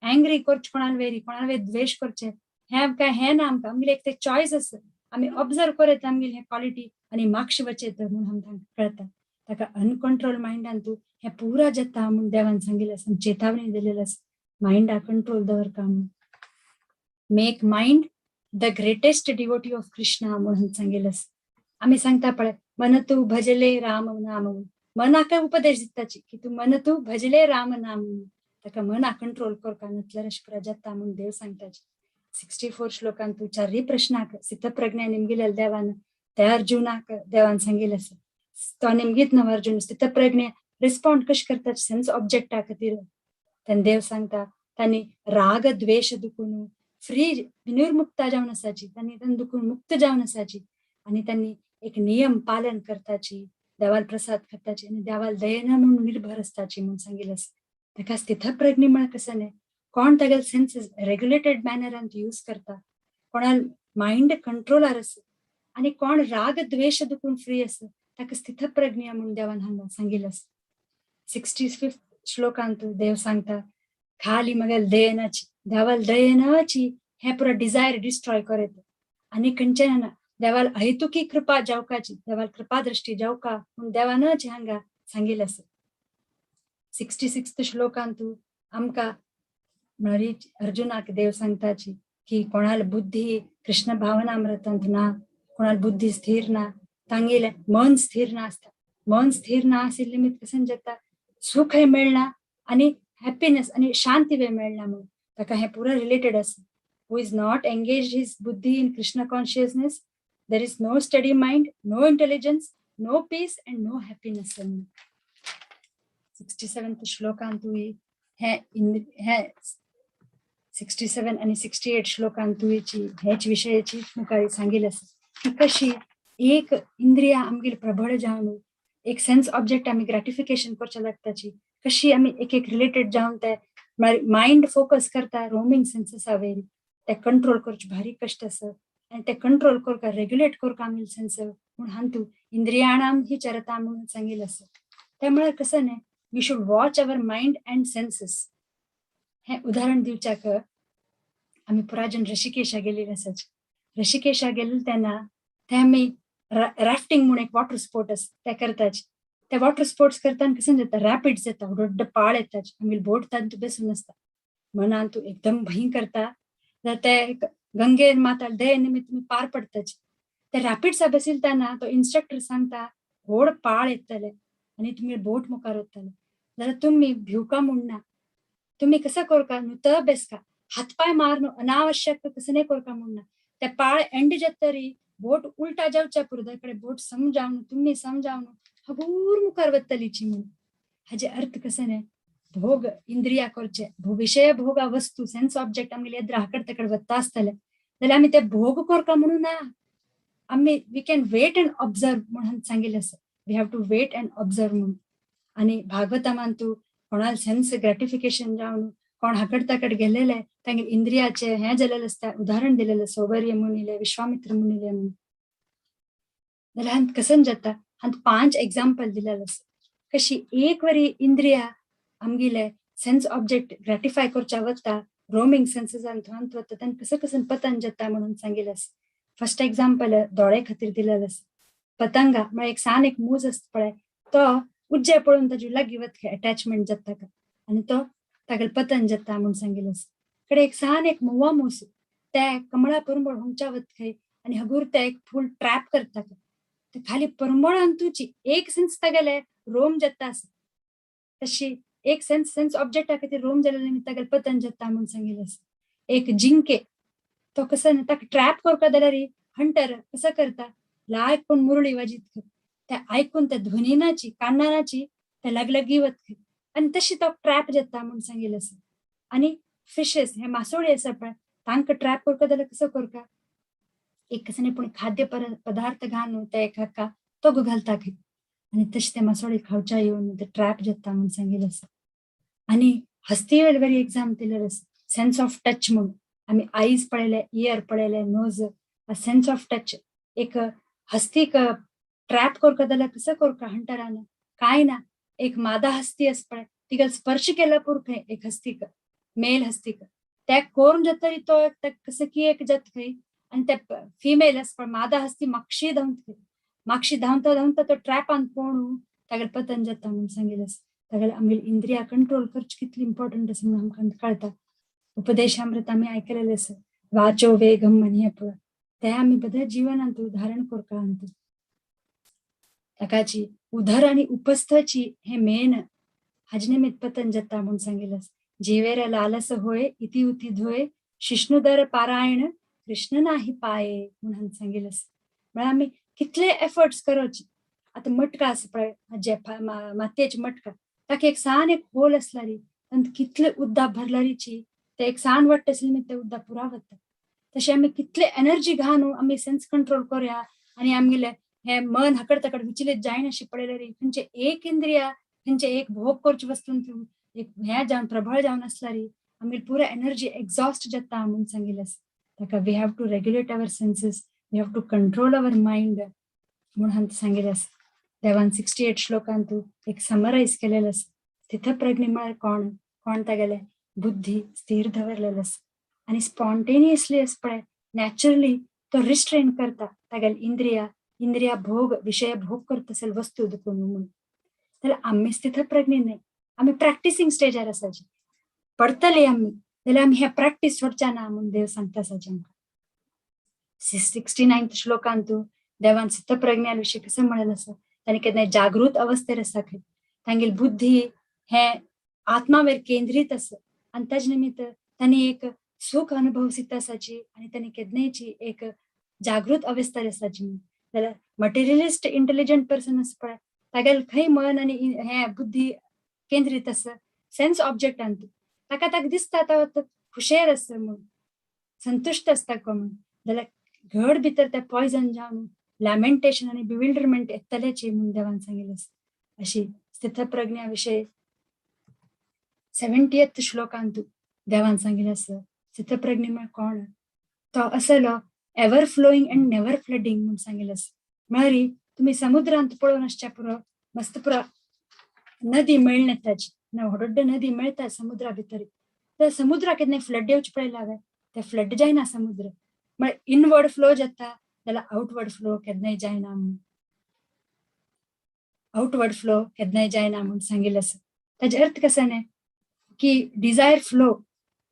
एंग्री करचें कोणाल वेरी कोणाल वेर द्वेश करचें हें आमकां हें ना, आमकां आमगेलें एक तें चॉयस आसा, आमी ऑब्जर्व करता आमगेली हें क्वॉलिटी आनी मागशें वचेत म्हणून आमकां कळता. ताका अनकंट्रोल मायंडान तूं हें पुरा जाता म्हणून देवान सांगिल्लें आसा, चेतावणी दिलेली आसा, मायंडा कंट्रोल दवरका म्हणून. Make mind the greatest devotee of Krishna म्हणून सांगिल्लें आसा. आमी सांगता पळय मन तू भजले राम नाम, मनाक उपदेश दिताची की तूं मन तू भजले राम नाम, ताका मना कंट्रोल करका नातल्यार अशें पुरा जाता म्हणून देव सांगताची. 64 श्लोकांत तूं चारय प्रश्नाक स्थितप्रज्ञा निमगिलेल देवान त्या अर्जुनाक देवान सांगिल्लें आसा. तो निमगीत न्हू अर्जुन स्थितप्रज्ञा रिस्पॉन्ड कशें करता सेन्स ऑब्जेक्टा खातीर तेन्ना देव सांगता तांणी राग द्वेश दुखून फ्री विनिर्मुक्ता जावन आसाची, तांणी तांणी दुखून मुक्त जावन आसाची आनी तांणी एक नियम पालन करताची, देवाल प्रसाद करताची आनी देवाल दयेन म्हणून निर्भर आसताची म्हणून सांगिल्लें आसा. ताका स्थितप्रज्ञ म्हळ्यार कसं न्हय कोण तागेले सेन्सीस रेग्युलेटेड मॅनरान यूज करता, कोणाल मायंड कंट्रोलार आसा आनी कोण राग द्वेश दुखून फ्री आसा ताका स्थितप्रज्ञा म्हूण देवान हांगा सांगिल्लें आसा. 65th श्लोकांत देव सांगता खाली मगेल दयेनाची, देवाल दयेनाची हे पुरो डिजायर डिस्ट्रॉय करत आनी खंयचें ना देवाल अहेतुकी कृपा जावकाची, देवाल कृपा दृष्टी जावका म्हूण देवानच हांगा सांगिल्लें आसा. 66th श्लोकांत आमकां म्हळ्यार अर्जुनाक देव सांगताची की कोणाल बुद्धी कृष्ण भावनामृतांत ना, कोणाल बुद्धी स्थिर ना, तांगेले मन स्थिर नासता. मन स्थिर ना आशिल्ले निमित्त कशें जाता, सुखय मेळना आनी हॅपीनेस आनी शांती बी मेळना म्हणून ताका हें पुरो रिलेटेड आसा. Who is not engaged his buddhi in Krishna consciousness, there is no steady mind, no intelligence, no peace and no happiness. 67th श्लोकांतूय हे हे 67 आणि 68 श्लोकांतूयची हेच विशयाची मुखार सांगिल्लें आसा की कशी एक इंद्रिया आमगेर प्रबळ जावन एक सेन्स ऑब्जेक्ट आमी ग्रॅटिफिकेशन करच्या लागताची, कशी आमी एक एक रिलेटेड जावन ते मायंड फोकस करता रोमिंग सेन्सेसा वयर, ते कंट्रोल करचे भारी कश्ट आसा आनी ते कंट्रोल करका रेग्युलेट करका आमगे सेन्स म्हूण हांतू इंद्रियाणाम ही चरता म्हणून सांगिल्लें आसा. ते म्हळ्यार कसं न्ही, we should watch our mind and senses. हें उदाहरण दिवच्याक आमी पुराजन ऋषिकेशा गेलेले आसात. ऋषिकेशा गेले तेन्ना ते आमी राफ्टिंग म्हूण एक वॉटर स्पोर्ट आसा ते करताच. ते वॉटर स्पोर्ट्स करताना कसं जाता, रॅपिड्स येता, व्हड पाळ येता, आमगे बोट तांतू बेसून आसता, मनान तूं एकदम भंय करता. ते गंगे माता दये निमित्त तुमी पार पडताच. ते रॅपिड्सा बसील तेन्ना तो इन्स्ट्रक्टर सांगता व्हड पाळ येतले आनी तुमी बोट मुखार वतले जाल्यार तुमी भिवका म्हूण ना, तुमी कसं करका नुत बेसका, हातपाय मारून अनावश्यक कसं नाही करका म्हूण ना. ते पाळ एंड जातरी बोट उल्टा जावच्या पुरो कडेन बोट समजावन तुमी समजावन हगूर मुखार वतलीची म्हणून. हाजे अर्थ कसं न्ही, भोग इंद्रिया करचे विशय भोगा वस्तू सेन्स ऑब्जेक्ट आमगेले एद्र आकड तकड वता आसतले जाल्यार आमी ते भोग करका म्हणून ना, आमी we can wait and observe म्हणून सांगिल्लें आसा. We have to wait and observe म्हणून. आनी भागवतामान तूं कोणाल सेन्स ग्रॅटिफिकेशन जावन कोण हाकड ताकड गेलेले तांगे इंद्रियाचे हें जालेलें आसता, उदाहरण दिलेलें सौवर्य मुनिले विश्वामित्र मुनिले म्हणून. जाल्यार हांत कसन जाता, हांत 5 एग्जाम्पल दिलेलें आसा कशी एक वरी इंद्रिया आमगेले सेन्स ऑब्जेक्ट ग्रॅटिफाय करच्या वता रोमिंग सेन्सेसान थंय वता तेन्ना कसं कसं पतन जाता म्हणून सांगिल्लें आसा. फर्स्ट एग्जाम्पल दोळे खातीर दिलेलें आसा. पतंगा म्हळ्यार एक सान एक मूज आसता पळय, तो उज्जे पळोवन ताजे लागीं वता अटॅचमेंट जाता ताका आनी तो तागेले पतन जाता म्हणून सांगिल्लें आसा. कडे एक सान एक म्होंवा मूस ते कमळा परंबळ हुंगच्या वता खंय आनी हगूर ते एक फूल ट्रॅप करता ते खाली परंबळान तुजी एक सेन्स तागेले रोम जाता आसा, तशी एक सेन्स सेन्स ऑब्जेक्टा खातीर रोम जालेले निमित्त तागेले पतन जाता म्हणून सांगिल्लें आसा. एक जिंके तो कसो ताका ट्रॅप करपा जाल्यार हंटर कसो करता, लायक कोण मुरळी वाजीत ते आयकून त्या ध्वनीनाची कानानाची ते लागलागी वत आनी तशी तो ट्रॅप जाता म्हणून सांगिल्लें आसा. आनी फिशेस हे मासोळी आसा पळय तांकां ट्रॅप करपा जाल्यार कसो करता, एक कसं पूण खाद्य पदार्थ घालून ते एका तो घालता खंय आनी तशें ते मासोळी खावच्या येवन ते ट्रॅप जाता म्हणून सांगिल्लें आसा. आनी हस्ती बरी एग्जाम दिलेलें आसा सेन्स ऑफ टच म्हणून. आमी आयज पळयले, इयर पळयले, नोज, सेन्स ऑफ टच एक हस्तीक ट्रॅप करता जाल्यार कसं करता हंटरान, काय ना एक मादा हस्ती आसा पळय तिका स्पर्श केला पुरो खंय एक हस्तीक मेल हस्तीक त्या कोरून जातरी तो कसं की एक जात खंय आनी ते फिमेल आसा पळय मादा हस्ती मागशी धांवता खंय, मागशी धांवता धांवता तो ट्रॅपान पोणू तागेले पतन जाता म्हणून सांगिल्लें आसा. तागेले आमगेली इंद्रिया कंट्रोल करची कितली इम्पॉर्टंट आसा म्हणून आमकां कळटा. उपदेशामृत आमी आयकलेलें आसा, वाचो वेगम म्हणी पळय ते आमी बरें जिवनांत धारण करता. ताकाची उधर आनी उपस्थची हे मेन हाजे निमित्त पतन जाता म्हणून सांगिल्लें आसा. जिवेर लालस होय इति उती धोय शिष्णुदर पारायण कृष्ण नाही पाये म्हणून सांगिल्लें आसा. म्हळ्यार आमी कितले एफर्ट्स करचे. आतां मटका आसा पळय जे मातयेचे मटका ताका एक सान एक होल आसल्यारी तातूंत कितले उद्दा भरलारीची ते एक सान वाटत आसली निमित्त ते उद्दा पुरा वता. तशें आमी कितले एनर्जी घालून आमी सेन्स कंट्रोल करूया आनी आमगेले हे मन हाकड तकड विचलित जायनाशी पळयल्यार खंयचे एक इंद्रिया खंयचे एक भोग करचे वस्तून एक हें जावन प्रबळ जावन आसल्यारी आमगे पुरा एनर्जी एक्झॉस्ट जाता म्हणून सांगिल्लें आसा. ताका we have to regulate our senses, we have to control our mind म्हणून हांगा सांगिल्लें आसा. देवान 68 श्लोकांतू एक समरायज केलेलें आसा. स्थितप्रज्ञ म्हळ्यार कोण कोण? तागेले बुद्धी स्थिर दवरलेलें आसा आनी स्पॉन्टेनियसली अशें पळय नॅचरली तो रिस्ट्रेन करता तागेले इंद्रिया, इंद्रिया भोग विशय भोग करता असेल वस्तू दुखून म्हणून. जाल्यार आमी स्थितप्रज्ञ न्हय, आमी प्रॅक्टिसींग स्टेजार आसाची. पडतले आमी जाल्यार आमी हे प्रॅक्टीस सोडच्या ना म्हणून देव सांगता आसाची आमकां. 69th श्लोकांतू देवान स्थितप्रज्ञा विशीं कसं म्हणलें आसा, ताणें केन्नाय जागृत अवस्थेर आसा खंय, तांगेली बुद्धी हे आत्मावेर केंद्रीत आसा आनी ताजे निमित्त तांणी एक सुख अनुभवसित आसाची आनी तांणी केन्नायची एक जागृत अवस्थेर आसाची. जाल्यार मटेरियलिस्ट इंटेलिजंट पर्सन आसा पळय, तागेले खंय मन आनी हे बुद्धी केंद्रीत आसा सेन्स ऑब्जेक्टांत, ताका ताका दिसता तो खुशेर आसा म्हणून, संतुश्ट आसता को म्हणून. जाल्यार घड भितर ते पॉयजन जावन लॅमेंटेशन आनी बिविल्डरमेंट येतलेची म्हणून देवान सांगिल्लें आसा. अशी स्थितप्रज्ञा विशय 70th श्लोकांतू देवान सांगिल्लें आसा. स्थितप्रज्ञ म्हळ्यार कोण? तो असलो ever flowing and never flooding म्हणून सांगिल्लें आसा. म्हळ्यार तुमी समुद्रांत पळोवन आसच्या पुरो, मस्त पुरो नदी मेळना ताजी ना, व्हड नदी मेळटा समुद्रा भितर. त्या समुद्राक केन्ना फ्लड येवचे पळयला हांवें? ते फ्लड जायना समुद्र. म्हळ्यार इनवर्ड फ्लो जाता जाल्यार आउटवर्ड फ्लो केन्नाय जायना म्हणून, आउटवर्ड फ्लो केन्नाय जायना म्हणून सांगिल्लें आसा. ताजे अर्थ कसो न्हय की डिजायर फ्लो,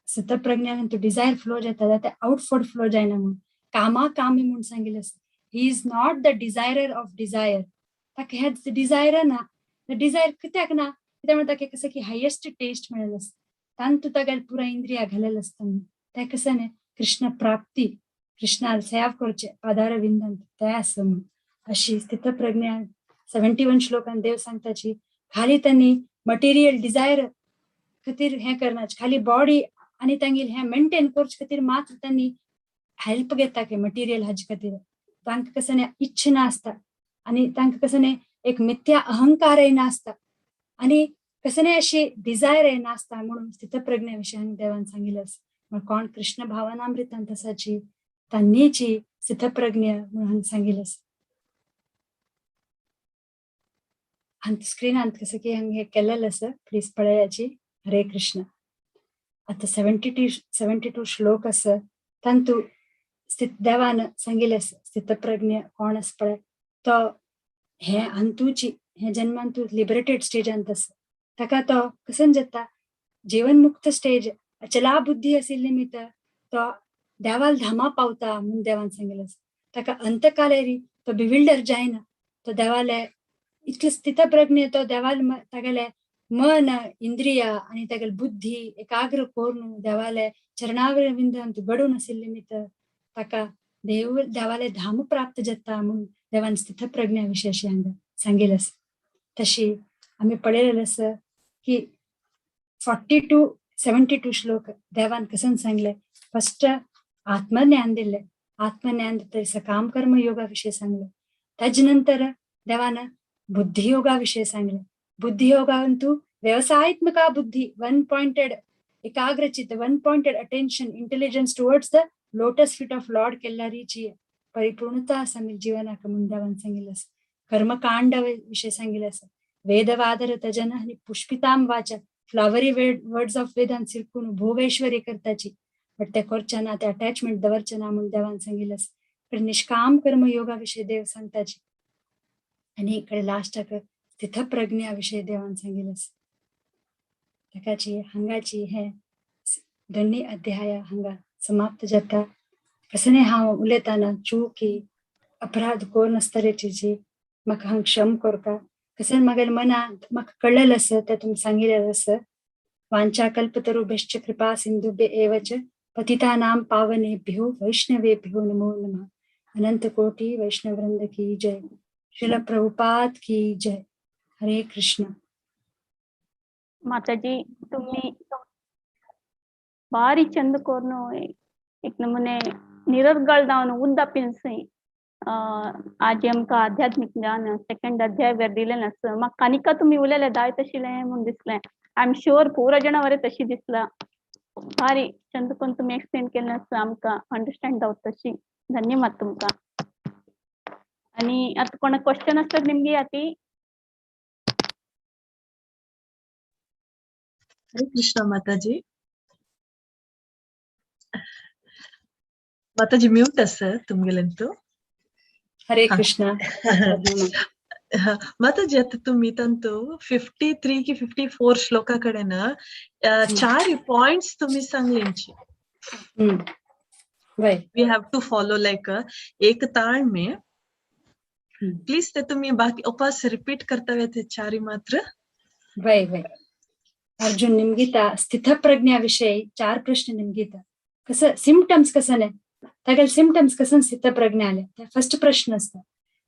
स्थितप्रज्ञान तो डिजायर फ्लो जाता जाल्यार ते आउटवर्ड फ्लो जायना म्हणून. कामा कामी म्हणून सांगिल्लें आसा. He is not the desirer of desire. ताका हे डिजायर ना. डिजायर कित्याक ना? कित्याक म्हणटा ताका कसं की हायेस्ट टेस्ट मेळ्ळें आसता, तांतू तागेले पुरा इंद्रिया घालेलें आसता म्हणून. तें कसं न्हय कृष्ण प्राप्ती, कृष्णाल सेव करचे पादार विंदांत ते आसा म्हणून. अशी स्थितप्रज्ञा 71 श्लोकान देव सांगताची. खाली त्यांनी मटेरियल डिजायर खातीर हें करना, खाली बॉडी आनी तांगेले हें मेंटेन करचे खातीर मात्र त्यांनी हेल्प घेता की मटेरियल हाजे खातीर. तांकां कसं न्हय इच्छा नासता आनी तांकां कसं न्हय एक मिथ्या अहंकारय नासता आनी कसं न्हय अशी डिजायरय नासता म्हणून स्थितप्रज्ञा विशयान देवान सांगिल्लें आसा. कोण कृष्ण भावनामृतांत आसाची तांनीची स्थितप्रज्ञ म्हणून सांगिल्लें आसा. आनी स्क्रीनांत कसं की हांगा हें केलेलें आसा, प्लीज पळयाची. हरे कृष्ण. आतां 72 श्लोक आसा, तांतू स्थित देवान सांगिल्लें आसा स्थितप्रज्ञ कोण आसा पळय, तो हे अंतूची हे जन्मांतू लिबरेटेड स्टेजांत आसा. ताका तो कसन जाता जीवनमुक्त स्टेज, अचला बुद्धी आशिल्ले निमित्त तो देवाल धामा पावता म्हणून देवान सांगिल्लें आसा. ताका अंतकालेरी तो बिविल्डर जायना, तो देवाले इतले स्थितप्रज्ञ, तो देवाल तागेले मन इंद्रिया आनी तागेले बुद्धी एकाग्र करून देवाले चरणारविंदांत घडून आशिल्ले निमित्त ताका देव देवाले धाम प्राप्त जाता म्हणून देवान स्थितप्रज्ञा विशय अशें हांगा सांगिल्लें आसा. तशी आमी पळयलेलें आसा की 42 72 श्लोक देवान कसन सांगले. फस्ट आत्मज्ञान दिले, आत्मज्ञान दितरी सकाम कर्म योगा विशय सांगले. ताजे नंतर देवान बुद्धी योगा विशय सांगले. बुद्धी योगांतू व्यवसायात्मका बुद्धी, वन पॉइंटेड एकाग्रचित, one pointed attention, intelligence towards the lotus feet of lord केल्लारीची परिपूर्णता आसा आमच्या जीवनाक म्हणून देवान सांगिल्लें आसा. कर्मकांड विशय सांगिल्लें आसा. वेदवादर तजन आनी पुष्पिताम वाचा, flowery words of Vedan सिरकून भोगैश्वरी करताची, but ते करचे ना, ते अटॅचमेंट दवरचे ना म्हणून देवान सांगिल्लें आसा. पण निष्काम कर्म योगा विशय देव सांगताची. आनी इकडे लास्टाक स्थितप्रज्ञा विशय देवान सांगिल्लें आसा. ताकाची हांगाची हे दोन्ही अध्याय हांगा समाप्त जाता. कसने हांव उलयतना चूक की अपराध कोण नासतलेची जी म्हाका हांग क्षम करका. कशें म्हागेले मनांत म्हाका कळ्ळेलें आसा तें तुमी सांगिल्लें आसा. वांछा कल्पतरुभ्यश्च कृपा सिंधुभ्य एव च पतितानां पावनेभ्यो वैष्णवेभ्यो नमो नमः. अनंत कोटि वैष्णव वृंद की जय. श्रील प्रभुपाद की जय. हरे कृष्ण. माताजी, तुम्ही भारी चंद कोर्नु एक नमुने निरर्गळ जावन उद्दा पिन्सी आज आमकां आध्यात्मीक ज्ञान सेकंड अध्याय वेर दिलें आसा. म्हाका कानिका तुमी उलयले जाय तशिलें म्हूण दिसलें. I am sure पुरा जणां वरे तशी दिसला. भारी चंद करून तुमी एक्सप्लेन केलें आसा आमकां अंडरस्टँड जावता तशी. धन्यवाद तुमकां. आणि आता कोणाक क्वेश्चन आसतात निमगी आती. हरे कृष्णा माताजी. माताजी म्यूट आसा तुमगेलेंतु. हरे कृष्णा. माताजी आता तुम्ही तांतू 53 की 54 श्लोका कडेन चार पॉइंट्स तुम्ही सांगलेंची. We have to follow like एक ताळमे. प्लीज ते तुम्ही बाकी उपास रिपीट करतावे ते चारी मात्र. वय वय अर्जुन निमगीता स्थितप्रज्ञा विषयी चार प्रश्न निमगीता. कसं सिम्पटम्स कसं नाही तागेले सिम्पटम्स कसं स्थितप्रज्ञा आले ते फर्स्ट प्रश्न असता.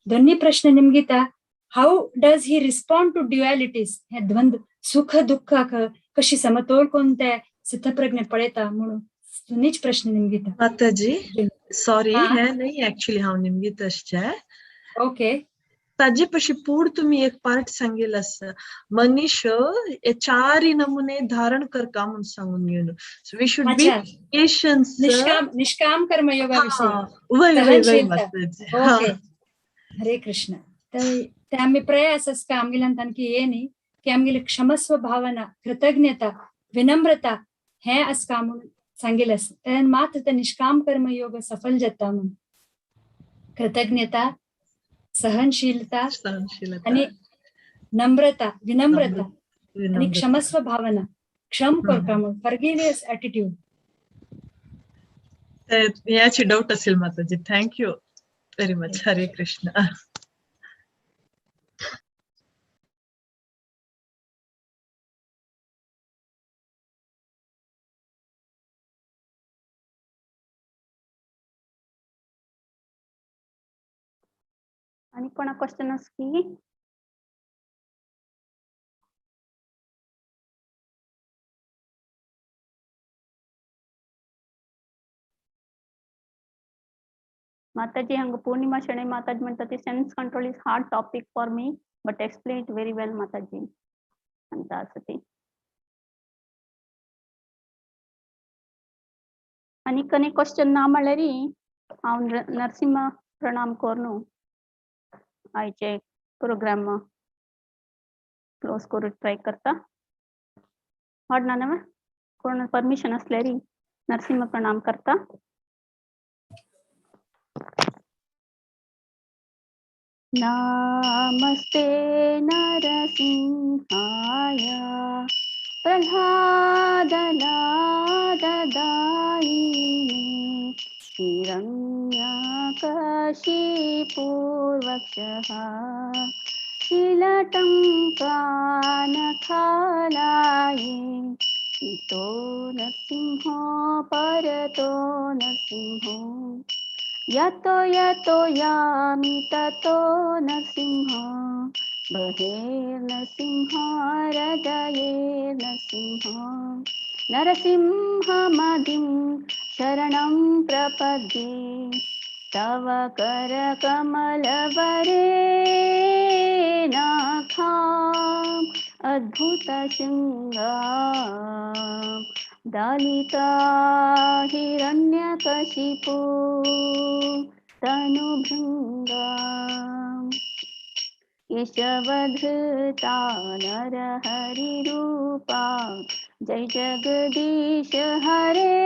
दोन्ही प्रश्न निमगीता how does he respond to dualities हे द्वंद्व सुख दुःखाक कशी समतोल कोण ते स्थितप्रज्ञ पळयता म्हणून दोन्हीच प्रश्न निमगीता. माताजी सॉरी हे नाही ऍक्च्युली हांव निमगीत आसचे. ओके. ताजे पशी पूड तुम्ही एक पार्ट सांगेल आसा मनीष हे चारी नमुने धारण करका म्हणून सांगून घेवन so we should be patience. निष्काम निष्काम कर्मयोगा विषयी. वय वय वय. ओके हरे कृष्ण. तर ते आम्ही प्रयास आसता आमगेल्यान तांकी हे न्ही की आमगेली क्षमस्व भावना कृतज्ञता विनम्रता हे आसका म्हणून सांगेल आसा. तेन्ना मात्र ते निष्काम कर्मयोग सफल जाता म्हणून. कृतज्ञता सहनशीलता आणि नम्रता विनम्रता आणि क्षमस्व भावना क्षम करता म्हणून फॉरगिव्हनेस ॲटिट्यूड. याची डाऊट असेल माताजी. Thank you very much. Hare Krishna. आणि कोणा क्वेश्चन आसा की? माताजी हांगा पूर्णिमा शणै माताजी म्हणटा ती sense control is hard topic for me but explain it very well Mataji म्हणटा आसा ती. आनी कने क्वेश्चन ना म्हणल्यार हांव नरसिंह प्रणाम करून आयचे प्रोग्राम क्लोज करूंक ट्राय करता. हड ना न्हय कोण परमिशन आसल्यार नरसिंह प्रणाम करता. नमस्ते नरसिंहाय प्रह्लादनाददायिने हिरण्यकशिपुर्वक्षः शिलटङ्कानखालाये इतो नरसिंहो परतो नरसिंहो यतो यतो यामि ततो नरसिंह बहिर्नरसिंह हृदये नरसिंह नरसिंहमदिं शरणं प्रपद्ये तव करकमलवरे नाखाम् अद्भुतशृङ्गां दलिता हिरण्यकशिपु तनुभृङ्गां केशवधृता नरहरिरूपा जय जगदीश हरे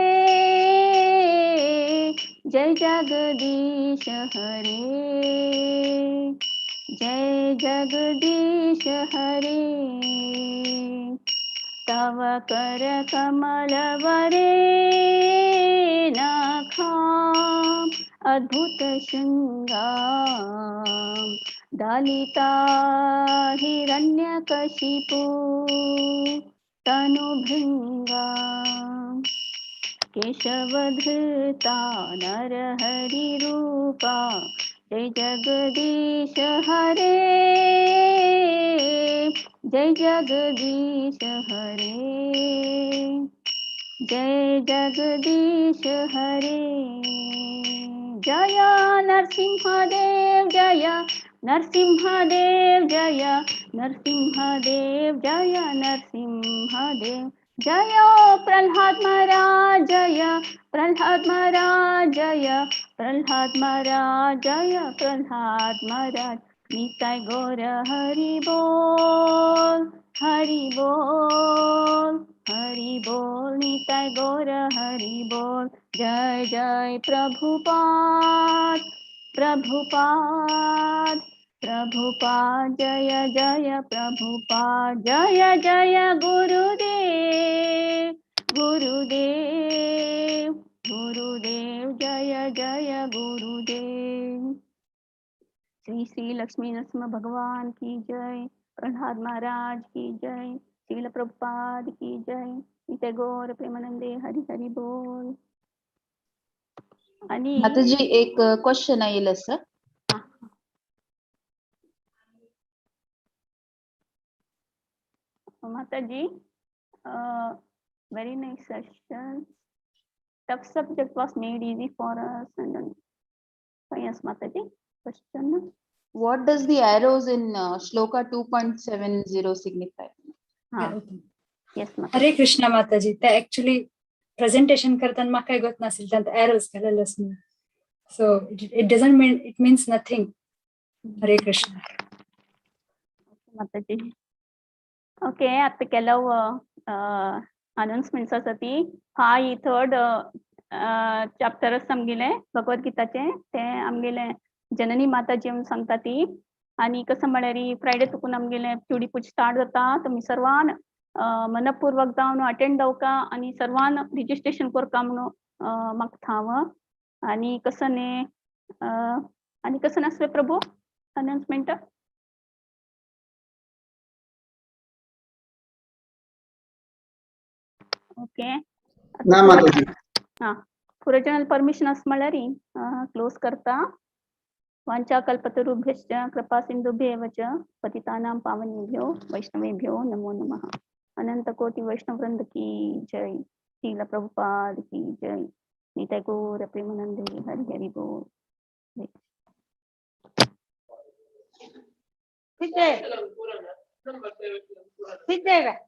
जय जगदीश हरे जय जगदीश हरे तव कर कमलवरे नाखाम् अद्भुत शृङ्गां दलिता हिरण्यकशिपु तनुभृङ्गां केशवधृता नरहरिरूपा जय जगदीश हरे जय जगदीश हरे जय जगदीश हरे जय नरसिंहदेव जय नरसिंहदेव जय नरसिंहदेव जय नरसिंहदेव जय प्रल्हाद महाराज, जय प्रल्हाद महाराज, जय प्रल्हाद महाराज, जय प्रल्हाद महाराज। निताय गौर हरि बोल, हरि बोल, हरि बोल, निताय गौर हरि बोल। जय जय प्रभुपाद, प्रभुपाद, प्रभुपाद, जय जय प्रभुपाद, जय जय गुरुदेव, गुरुदेव, गुरुदेव, जय जय गुरुदेव। श्री श्री लक्ष्मी नरसिंह भगवान की जय, प्रहलाद महाराज की जय, श्रील प्रभुपाद की जय। नित्य गौर प्रेमानंदे हरि हरि बोल। आणि माताजी एक क्वेश्चन येईल असं. Mataji, very nice session. Tough subject was made easy for us. And then, yes, Mataji, question. What does the arrows in shloka 2.70 signify? हा, yes, Mataji. Hare Krishna Mataji, ते ऍक्च्युली प्रेझेंटेशन करताना म्हाका गत नासले तांत arrows घालेले आसा. So it doesn't mean, it means nothing. Hare Krishna. Mataji. Okay, आता ಕೆಲವು अनाउन्समेंट्स आसा ती. हा थर्ड चॅप्टर आमगेले भगवद्गीताचे, ते आमगेले जननी माताजी म्हणून सांगता ती. आनी कसं म्हळ्यार फ्रायडे तुकून आमगेले चुडी पूज स्टार्ट जाता. तुमी सर्वान मनपूर्वक जावन अटेंड जावका आनी सर्वान रजिस्ट्रेशन करका म्हणून मागता हांव. आनी कसं न्ही, आनी कसं नासलें प्रभू अनाउन्समेंट? ओके ना माताजी. हा, पुरोजनल परमिशन आसा म्हळ्यार क्लोज करता. वांछा कल्पतरुभ्यश्च कृपा सिंधुभ्येव च पतितानां पावनेभ्यो वैष्णवेभ्यो नमो नमः. अनंत कोटि वैष्णव वृंद की जय, श्रील प्रभुपाद की जय, निताय गौर प्रेमानंदे हरि हरि बोल. ठीक आहे, ठीक आहे.